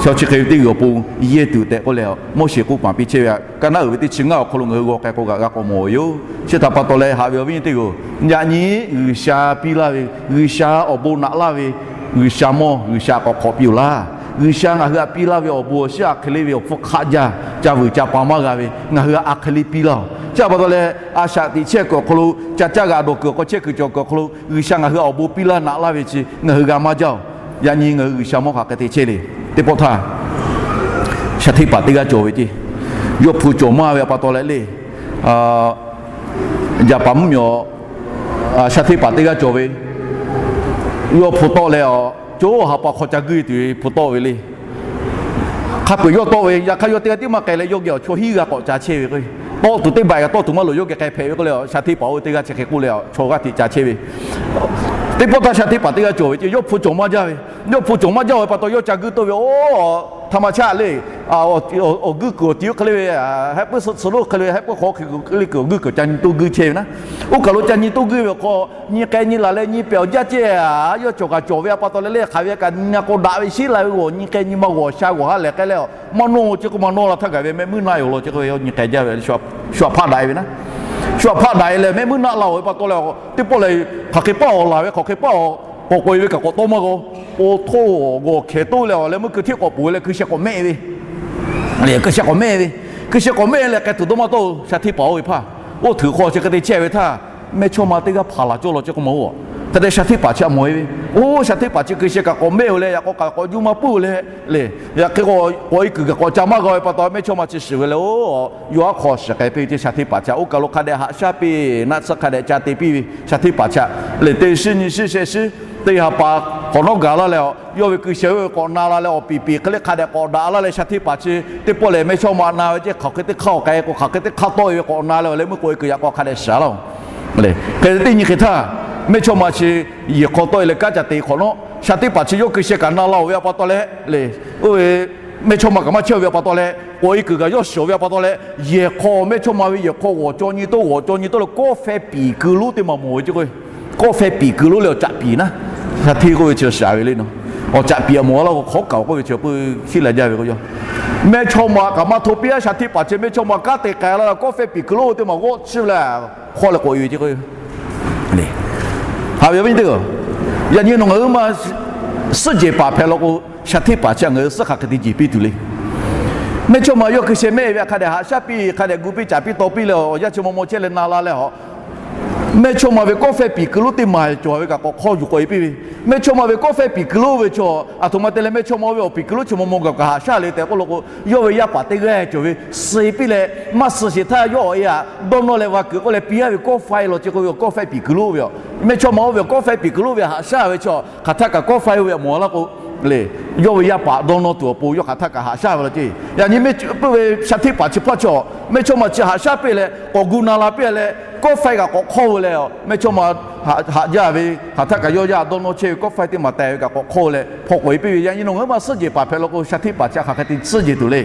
chaw chi hk'e ve teˇ g'uiˬ awˬ pon yehˇ tuˬ tehꞈ k'oˆ leh, Moˉseˍ k'oˆ maˍ piˇ chehˇ ve htaꞈ ka naˉ uiˍ ve teˇ chi ngaˇ awˬ hk'aw lo ngaˬ hui g'aw k'ai k'o kaꞈ g'a k'awꞈ mawˬ ve yoˬ. Chi htaꞈ pa taw leh haꞈ ve awˬ viˉ nyi teˇ g'aˇ-oˬ, yaꞈ nyi G'uiˬsha piˇ laˇ ve, G'uiˬsha awˬ bon naꞈ laˇ ve, G'uiˬsha mawˇ G'uiˬsha k'awꞈ hk'awꞈ piˇ-oˬ laˇ. G'uiˬsha ngaˬ hui htaꞈ piˇ laˇ ve awˬ bon awˬ shiˉ a hk'e le ve awˬ hpfuhˇ hk'aˆ jaˇ, ca vuiˬ ca pa maˇ g'a ve ngaˬ hui htaꞈ a hk'e le piˇ laˇ-oˬ. Chi htaꞈ pa taw leh a shaꞈ teꞈ chehˇ kuiˬ awˬ hk'aw lo ca caˇ g'a dawˬ kuiˬ awˬ hk'aw chehˇ kuiˬ cawˬ kuiˬ awˬ hk'aw lo G'uiˬsha ngaˬ hui awˬ bon piˇ laˇ naꞈ laˇ ve chi ngaˬ hui g'a maˇ jaˇ-oˬ. Yaꞈ nyi ngaˬ hui G'uiˬsha mawˇ hk'aˬ hk'e te chehˇ le. Teˇ pawˆ htaˇ, shaˍ hteˇ paˍ teˇ g'aˇ cawˬ ve ceˇ. Yawˇ hpu cawˬ maˇ ve pa taw leh le, yaꞈ paˍ mvuhˇmiˬ awˬ shaˍ hteˇ paˍ teˇ g'aˇ cawˬ ve, yawˇ hpu tawˆ leh a, co ha pa hk'aw ca guiˇ tuˬ ve hpu tawˆ ve le. Hk'a peu-eˬ yawˇ tawˆ ve, yaꞈ hk'aˇ yawˇ teˇ g'aˇ tiˉ maˇ k'ai leh yawˇ geh awˬ chaw hiˉ g'a k'awꞈ ca chehˇ ve k'o, tawˆ tuˬ teˇ baˬ kaꞈ tawˆ tuˬ maˇ loˍ, yawˇ geh k'ai hpehꞈ ve k'oˆ leh, shaˍ hteˇ paˍ oˇ ve teˇ g'aˇ chi hk'e k'oˆ leh, chaw g'aˇ hteꞈ ca chehˇ ve. Teˇ pawˆ htaˇ shaˍ hteˇ paˍ teˇ g'aˇ cawˬ ve ceˇ, yawˇ hpu cawˬ maˇ jaˇ ve. Yawˇ hpu cawˬ maˇ jaˇ ve pa taw yawˇ ca guiˇ tawˆ ve, oˇ htaˇ maˇ chaˆ le. Awˬ guiˇ kuiˬ awˬ ti oˇ hk'e le ve, heh puiˉ suh tsuhˍ lo hk'e le ve, heh puiˉ hk'aw hk'e le kuiˬ awˬ guiˇ kuiˬ ca nyi toˇ guiˇ chehˇ ve naˉ. Oˇ kaˬ lo ca nyi toˇ guiˇ ve awˬ hk'aw, nyi k'ai nyi laˬ leh nyi pehˬ awˬ jaˇ ceˇ, yawˇ cawˬ kaꞈ cawˬ ve pa taw leh le, hk'aˬ ve kaꞈ nyi k'o daꞈ ve shiˉ la ve g'awˬ nyi k'ai nyi ma g'awˬ sha g'awˬ ha lehˬ k'ai leh, maˇ nawˇ ceˇ k'o maˇ nawˇ la htaˇ gaˬ ve mehˆ muiˉ naˆ-e awˬ lawn ceˇ k'o ve yawˇ nyi k'ai jaˇ ve, shu htaꞈ hpaˆ daꞈ-e ve naˉ. Shu htaꞈ hpaˆ daꞈ-e leh mehˆ muiˉ naˆ la-oˬ ve pa taw leh, teˇ pawˆ lehˬ hk'aˬ hk'e paˇ awˬ laˬ ve, hk'aˬ hk'e paˇ awˬ k'awꞈ k'oꞈ-e ve kaꞈ k'awꞈ tawˇ maˇ g'a. Oˇ htoˇ g'awˬ hkehˍ toˇ leh awˬ leh meuˇ keu hteˇ k'awꞈ poˬ leh keu sheh k'awꞈ mehˆ ve, keu sheh k'awꞈ mehˆ ve, keu sheh k'awꞈ mehˆ leh k'ai tuˬ dawˇ maˇ tawˆ-oˬ. Shaˍ hteˇ paˍ oˇ ve hpaˇ oˇ hteˇ hk'aw chi hk'e te chehˇ ve htaˇ, mehˇchawˇma teˇ g'aˇ hpaˍ laˬ cawˇ law ceˇ k'o maˇ oˇ. Hk'e te shaˍ hteˇ paˍ chi htaꞈ mawˬ-e ve, oˇ shaˍ hteˇ paˍ chi keu sheh kaꞈ k'awꞈ mehˆ-oˬ leh yaꞈ k'aw kaꞈ k'awꞈ juˇ maˇ puiˉ-oˬ leh, le, yaꞈ hk'e k'awꞈ-e kuiˬ kaꞈ k'awꞈ ca maˇ g'a ve pa taw mehˇchawˇma chi shiˍ ve leh, oˇ yawˇ aˉ hk'aw shiˍ k'ai piˇ ve ceˇ. Shaˍ hteˇ paˍ chi oˇ kaˬ lo hk'a dehꞈ haꞈ shaˉ piˇ naˆ tsuhˇ hk'a dehꞈ ca te piˇ ve shaˍ hteˇ paˍ chi lehˬ, teˇ shiˉ nyi shiˉ shehˆ shiˉ teˇ ha pa hk'awꞈ nawˉ gaˬ laˇ leh, yawˇ ve keu sheh oˇ ve k'awꞈ na la leh awˬ piˍ piˍ hk'e le hk'a dehꞈ k'awꞈ daꞈ laˇ leh shaˍ hteˇ paˍ chi teˇ pawˆ lehˬ mehˇchawˇma na ve ceˇ, hk'aˬ hk'e teˇ hk'aˇ awˬ k'ai k'o hk'aˬ hk'e teˇ hk'aˇ tawˆ-e ve k'awꞈ na leh awˬ leh meuˇ k'oꞈ-e kuiˬ yaꞈ k'aw hk'a dehꞈ shiˍ laˇ-oˬ. Hk'e te teˇ nyi hk'e htaˇ, mehˇchawˇma chi yehˬ hk'aw tawˆ-e leh kanˉ ca te hk'awꞈ nawˉ, Sha hteˇ paˍ chi yawˇ hkui sheh kaꞈ na la-oˬ ve a pa taw leh le, oˇ ve mehˇchawˇma kaꞈ maˇ chehˇ ve a pa taw leh, k'awꞈ e kuiˬ kaꞈ yawˇ shiˍ ve a pa taw leh, yehˬ hk'aw mehˇchawˇma ve yehˬ hk'aw g'awˬ caw nyi toˇ g'awˬ caw nyi toˇ leh kawˆ feh piˍ kuiˬ lonˉ teˇ maˬ mawˬ ve ce k'o, kawˆ feh piˍ kuiˬ lonˉ leh awˬ caꞈ piˍ naˉ, sha hteˇ k'oˆ ve chi shaˍ ve le naw. Awˬ caꞈ piˍ a mawˬ laˇ k'o hk'awˉ kaꞈ k'oˆ ve chi peuˬ shiˉ la jaˇ ve k'o, yawˇ mehˇchawˇma kaꞈ maˇ hto piˇ-a. Sha hteˇ paˍ chi mehˇchawˇma kanˉ te k'ai la, kawˆ feh piˍ kuiˬ lonˉ teˇ maˬ g'awˆ chiˇ leh hk'awˆ leh k'awꞈ e ve ce k'o, haꞈ ve awˬ viˉ nyi teˇ hpaˍ, yaꞈ nyi nawˬ ngaˬ hui ma suhˉ jehˬ paˍ hpehꞈ law k'o, sha hteˇ paˍ chi ngaˬ hui suhˉ hk'aˬ hk'e te jeˬ piˇ tuˬ le. Mehˇchawˇma yawˇ hkui sheh mehˆ ve hk'a dehꞈ haꞈ shaˉ piˇ, hk'a dehꞈ gu piˇ caˍ piˇ taw piˇ leh awˬ yanˇ chi maw maw chehˇ leh na la leh a, mehˇchawˇma ve kawˆ feh piˍ kuiˬ lonˉ teˇ maˬ cawˬ ve kaꞈ k'awꞈ hk'aw yuˬ k'awꞈ e piˇ ve. Mehˇchawˇma ve kawˆ feh piˍ kuiˬ lonˉ ve chaw aˬ htoꞈ ma te leh mehˇchawˇma ve awˬ piˍ kuiˬ lonˉ chi maw maw gaˬ kaꞈ haꞈ shaˉ le tehꞈ k'oˆ law k'o, yawˇ ve yaˇ paˍ teˇ g'aˇ cawˬ ve suh piˇ leh, maˇ suh sheˍ htaˇ yawˇ awˬ e aꞈ dawˇ nawˇ leh va kuiˬ k'oˆ leh piˇ-a ve kawˆ faiˇ law ce k'o ve kawˆ feh piˍ kuiˬ lonˉ ve a, mehˇchawˇma oˇ ve kawˆ feh piˍ kuiˬ lonˉ ve haꞈ shaˉ ve chaw hk'aˬ htaˇ kaꞈ kawˆ faiˇ oˇ ve aꞈ mawˬ laˇ k'o le, yawˇ ve yaˇ paˍ dawˇ nawˇ tuˬ awˬ pon yawˇ hk'aˬ htaˇ kaꞈ haꞈ shaˉ ve law ce. Yaꞈ nyi mehˇ puiˇ ve sha hteˇ paˍ chi hpaˇ chaw mehˇchawˇma chi haꞈ shaˉ piˇ leh k'awꞈ gu na la piˇ leh, kawˆ faiˇ kaꞈ k'awꞈ hk'awˇ ve leh, mehˇchawˇma haꞈ jaˇ ve hk'aˬ htaˇ kaꞈ yawˇ yaˇ dawˇ nawˇ chehˇ ve kawˆ faiˇ teˇ maˬ teh ve kaꞈ k'awꞈ hk'awˇ leh hpaw k'awꞈ e piˇ ve. Yaꞈ nyi nawˬ ngaˬ hui ma suhˉ jehˬ paˍ hpehꞈ law k'o, sha hteˇ paˍ chi hk'aˬ hk'e te suhˉ jehˬ tuˬ le.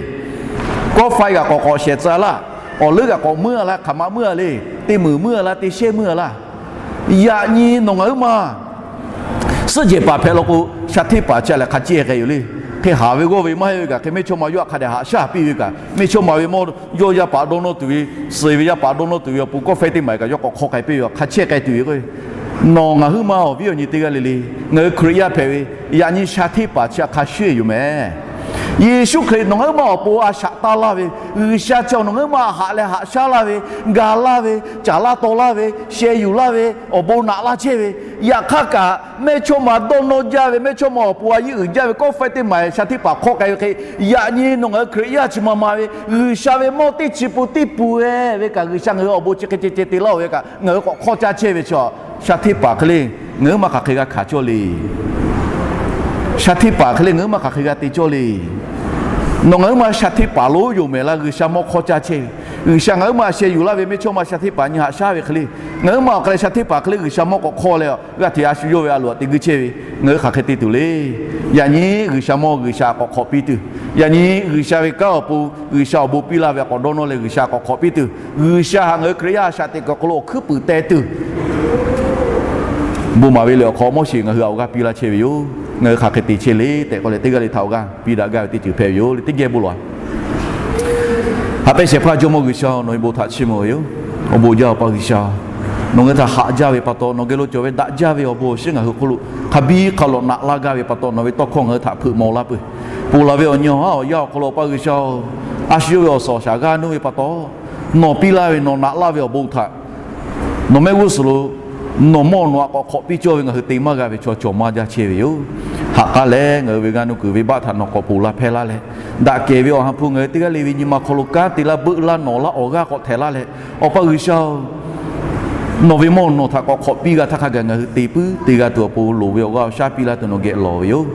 Kawˆ faiˇ kaꞈ k'awꞈ k'awꞈ shehˍ tcuh laˇ, awˬ leuˉ kaꞈ k'awꞈ muiˉ a laˇ, hk'aˬ ma muiˉ a le, teˇ meunˍ muiˉ a laˇ, teˇ shehˉ muiˉ a laˇ. Yaꞈ nyi nawˬ ngaˬ hui ma suhˉ jehˬ paˍ hpehꞈ law k'o, sha hteˇ paˍ chi lehˬ hk'a cehˇ k'ai yoˬ le. Hk'e haˍ ve g'awˇ ve maˇ heˆ ve kaꞈ, hk'e mehˇchawˇma yawˇ hk'a dehꞈ haꞈ shaˉ piˇ ve kaꞈ, mehˇchawˇma ve mawˇ yawˇ yaˇ paˍ dawˇ nawˇ tuˬ ve, suh ve yaˇ paˍ dawˇ nawˇ tuˬ ve awˬ pon kawˆ faiˇ teˇ maˬ kaꞈ yawˇ k'awꞈ hk'aw k'ai piˇ ve, hk'a cehˇ k'ai tuˬ ve k'o, nawˬ ngaˬ hui ma awˬ viˉ awˬ nyi teˇ g'aˇ le le, ngaˬ hui Hkriꞈ yaˇ hpehꞈ ve, yaꞈ nyi sha hteˇ paˍ chi hk'a shuˍ yoˬ mehˍ. Yeˍsuˆ Hkriꞈ nawˬ ngaˬ hui ma awˬ pon a shaꞈ taˇ laˇ ve, G'uiˬsha chi nawˬ ngaˬ hui ma haꞈ leh haꞈ shaˉ laˇ ve, ga laˇ ve, caˍ laˇ taw laˇ ve, sheh yuˬ laˇ ve, awˬ bon naꞈ laˇ chehˇ ve, yaꞈ hk'aˇ kaꞈ mehˇchawˇma dawˇ nawˇ jaˇ ve, mehˇchawˇma awˬ pon a yeˇ uiˍ jaˇ ve kawˆ faiˇ teˇ maˬ sha hteˇ paˍ hk'awˇ k'ai ve hk'e, yaꞈ nyi nawˬ ngaˬ hui Hkriꞈ yaˇ chi ma ma ve G'uiˬsha ve mawˇ teˇ chi pun tiˉ pun ve kaꞈ, G'uiˬsha ngaˬ hui awˬ bon chi hk'e ceh ceh te laˇ-oˬ ve kaꞈ, ngaˬ hui k'awꞈ hk'awˇ caˇ chehˇ ve chaw, sha hteˇ paˍ hk'e le ngaˬ hui ma hk'aˬ hk'e g'a hkanˍ cawˇ le. Sha hteˇ paˍ hk'e le ngaˬ hui ma hk'aˬ hk'e g'a te cawˇ le. Nawˬ ngaˬ hui ma sha hteˇ paˍ lo yoˬ mehˍ laˇ, G'uiˬsha mawˇ hk'awˇ caˇ chehˇ ve. G'uiˬsha ngaˬ hui ma sheh yuˬ laˇ ve mehˇchawˇma sha hteˇ paˍ nyi haꞈ shaˉ ve hk'e le, ngaˬ hui ma awˬ hk'aˬ lehˬ sha hteˇ paˍ hk'e le G'uiˬsha mawˇ k'awꞈ hk'awˇ leh g'aˇ hteꞈ a shu yawˇ ve a loˍ aꞈ te guˇ chehˇ ve, ngaˬ hui hk'aˬ hk'e te tuˬ le. Yaꞈ nyi G'uiˬsha mawˇ G'uiˬsha k'awꞈ hk'awꞈ piˇ tuˬ, yaꞈ nyi G'uiˬsha ve kanˉ awˬ pon G'uiˬsha awˬ bon piˇ laˇ ve a k'awꞈ dawˇ nawˇ leh G'uiˬsha k'awꞈ hk'awꞈ piˇ tuˬ, G'uiˬsha haꞈ ngaˬ hui Hkriꞈ yaˇ a shaꞈ teꞈ kuiˬ awˬ hk'aw lo awˬ hkuiˉ puiˍ teh tuˬ, bon maˍ ve lehˬ awˬ hk'aw Moˉseˍ ngaˬ hui a awˬ g'aˇ piˇ laˇ chehˇ ve yoˬ. Ngaˬ hui hk'aˬ hk'e te chehˇ le tehꞈ k'oˆ leh, teˇ g'aˇ le htaꞈ awˬ g'aˇ piˇ daꞈ gaˇ ve teˇ ceuˬ hpehꞈ ve yoˬ le. Teˇ geh bon lawˬ-a. Haꞈ pehnˇ shehˍ hpaˇ Jawˇmawˇ G'uiˬsha-oˬ, nawˬ ve bon htaꞈ chiˇ mvuh ve yoˬ. Awˬ bon jaˇ Awˬ pa G'uiˬsha, nawˬ ngaˬ hui htaꞈ haꞈ jaˇ ve pa taw, nawˬ geh lo cawˬ ve daꞈ jaˇ ve awˬ bon awˬ shinˉ ngaˬ hui hk'oˆ lo hk'a biˇ hk'a lawꞈ naꞈ laˇ gaˇ ve pa taw, nawˬ ve tawˇ hkawˇ ngaˬ hui htaꞈ hpeuꞈ maw laˇ peuˬ. Ponˬ laˬ ve awˬ nyi awˬ haˉ awˬ yanˇ awˬ hk'aw lo Awˬ pa G'uiˬsha-oˬ, a shu yawˇ ve awˬ suhˍ awˬ shaˍ g'aˇ nuˇ ve pa taw, nawˬ piˇ laˇ ve nawˬ naꞈ laˇ ve awˬ bon htaꞈ nawˬ mehˆ g'uˇ suhˍ lo nawˬ mawˇ nawˬ aꞈ k'awꞈ hk'awꞈ piˇ cawˇ ve ngaˬ hui te maˇ g'a ve chaw cawˬ maˇ jaˇ chehˇ ve yoˬ. Haꞈ k'aˉ leh ngaˬ hui ve g'aˇ nuˇ kuiˬ venˇbaˆ htaꞈ nawˬ k'awꞈ ponˬ laˇ hpehˇ laˇ leh, daꞈ kehˬ ve awˬ ha hpu ngaˬ hui teˇ g'aˇ le ve nyi ma hk'aw lo kanˉ te laˇ, beuˆ laˇ, nawˬ laˇ, awˬ g'aˇ k'awꞈ htehꞈ laˇ leh, Awˬ pa G'uiˬsha-oˬ, nawˬ ve mawˇ nawˬ htaꞈ k'awꞈ hk'awꞈ piˇ g'a htaˇ hk'a gaˬ ngaˬ hui te puiˉ te g'a tuˬ awˬ pon loˍ ve awˬ g'aˇ awˬ shaˉ piˇ laˇ tuˬ nawˬ geh lawˬ ve yoˬ.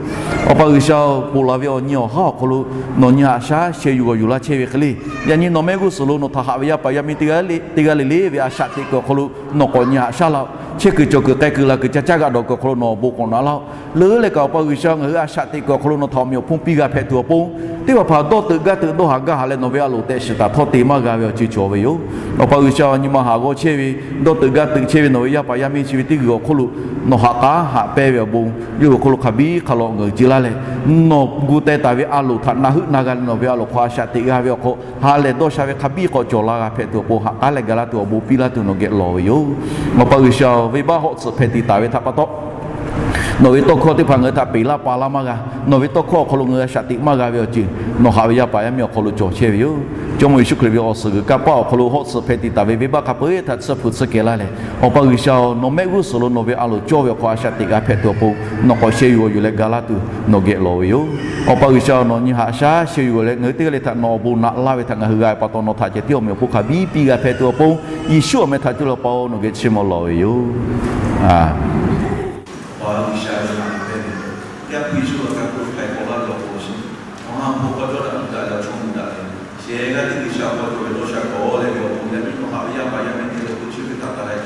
Awˬ pa G'uiˬsha-oˬ, ponˬ laˬ ve awˬ nyi awˬ haˉ awˬ hk'aw lo nawˬ nyi haꞈ shaˉ sheh yuˬ g'awˬ yuˬ laˇ chehˇ ve hk'e le, yaꞈ nyi nawˬ mehˆ g'uˇ suhˍ lo nawˬ htaꞈ haꞈ ve yaˇ paˍ yaˇ miˇ teˇ g'aˇ le teˇ g'aˇ le le ve a shaꞈ teꞈ kuiˬ awˬ hk'aw lo nawˬ k'awꞈ nyi haꞈ shaˉ laˇ-oˬ. Chehˇ kuiˬ cawˬ kuiˬ k'ai kuiˬ la kuiˬ ca caˇ g'a dawˬ kuiˬ awˬ hk'aw lo nawˬ awˬ bon k'awꞈ naꞈ laˇ-oˬ. Leuˉ leh kaꞈ Awˬ pa G'uiˬsha ngaˬ hui a shaꞈ teꞈ kuiˬ awˬ hk'aw lo nawˬ htaꞈ awˬ meꞈ awˬ hponˇ piˇ g'a hpehꞈ tuˬ awˬ pon, teˇ hpaˍ hpaˍ dawˇ teuꞈ gaˇ teuꞈ dawˇ haˍ gaˇ haˍ leh nawˬ ve a loˍ tehꞈ shiˍ taˍ htawˇ te maˇ g'a ve awˬ ceuˬ cawˬ ve yoˬ. Awˬ pa G'uiˬsha, nyi ma haˍ g'awˇ chehˇ ve, dawˇ teuꞈ gaˇ teuꞈ chehˇ ve nawˬ ve yaˇ paˍ yaˇ miˇ chi ve teˇ g'uiˬ awˬ hk'oˆ lo nawˬ haꞈ k'aˉ haꞈ pehnˇ ve awˬ bon, yawˇ hui awˬ hk'aw lo hk'a biˇ hk'a lawꞈ ngeuˍ ce laˇ leh, nawˬ gu teh taˍ ve a loˍ htaꞈ na heuˆ na g'a leh nawˬ ve a loˍ hk'aw a shaꞈ teꞈ g'a ve awˬ hk'aw ha lehˬ dawˇ sha ve hk'a biˇ k'awꞈ cawˬ la g'a hpehꞈ tuˬ awˬ pon haꞈ k'aˉ leh ga laˇ tuˬ awˬ bon piˇ laˇ tuˬ nawˬ geh lawˬ ve yoˬ. Awˬ pa G'uiˬsha-oˬ, venˇbaˆ hawˆ tsuhꞈ hpehꞈ tiꞈ taˍ ve htaꞈ pa taw, nawˬ ve tawˇ hkawˇ teˇ hpaˍ ngaˬ hui htaꞈ peꞈ laˇ pa laˇ maˇ g'a. Nawˬ ve tawˇ hkawˇ awˬ hk'aw lo ngaˬ hui a shaꞈ teꞈ maˇ g'a ve awˬ ceuˬ nawˬ haꞈ ve yaˇ paˍ yaˇ miˇ awˬ hk'aw lo cawˬ chehˇ ve yoˬ. Jawˇmawˇ Yeˍsuˆ Hkriꞈ ve awˬ suhˍ g'uiˬ kanˇ paˆ awˬ hk'aw lo hawˆ tsuhꞈ hpehꞈ tiꞈ taˍ ve venˇbaˆ hk'a peu-eˬ htaꞈ tsuhˇ hpu tsuhˇ kehˬ laˇ leh, Awˬ pa G'uiˬsha-oˬ, nawˬ mehˆ g'uˇ suhˍ lo nawˬ ve a loˍ cawˇ ve awˬ hk'aw a shaꞈ teꞈ g'a hpehꞈ tuˬ awˬ pon nawˬ k'awꞈ sheh yuˬ g'awˬ yuˬ leh ga laˇ tuˬ nawˬ geh lawˬ ve yoˬ. Awˬ pa G'uiˬsha, nawˬ nyi haꞈ shaˉ sheh yuˬ g'awˬ leh ngaˬ hui teˇ g'aˇ le htaꞈ nawˬ awˬ bon naꞈ laˇ ve htaꞈ ngaˬ hui g'a ve pa taw nawˬ htaꞈ ceh tiˉ awˬ meꞈ awˬ hponˇ hk'a biˇ piˇ g'a hpehꞈ tuˬ awˬ pon, Yeˍsuˆ awˬ meh htaꞈ cuˇ leh pa-oˬ, nawˬ geh chiˇ mvuh lawˬ ve yoˬ. Awˬ pa G'uiˬsha ve ha lehˬ, yaˇ hpu Yeˍsuˆ awˬ hk'aw lo htaiˍ hk'awꞈ laˇ ve awˬ bon awˬ shinˉ, awˬ ha hpu hk'aw cawˇ daꞈ tuˬ daꞈ leh awˬ chawˇ daꞈ leh, shehˍ g'aˇ teˇ G'uiˬsha awˬ hk'aw cawˬ ve dawˇ sha k'awꞈ leh ve awˬ bon yaˇ miˇ nawˬ haꞈ ve yaˇ paˍ yaˇ miˇ teˇ g'aˇ le k'o chi ve htaꞈ taˍ leh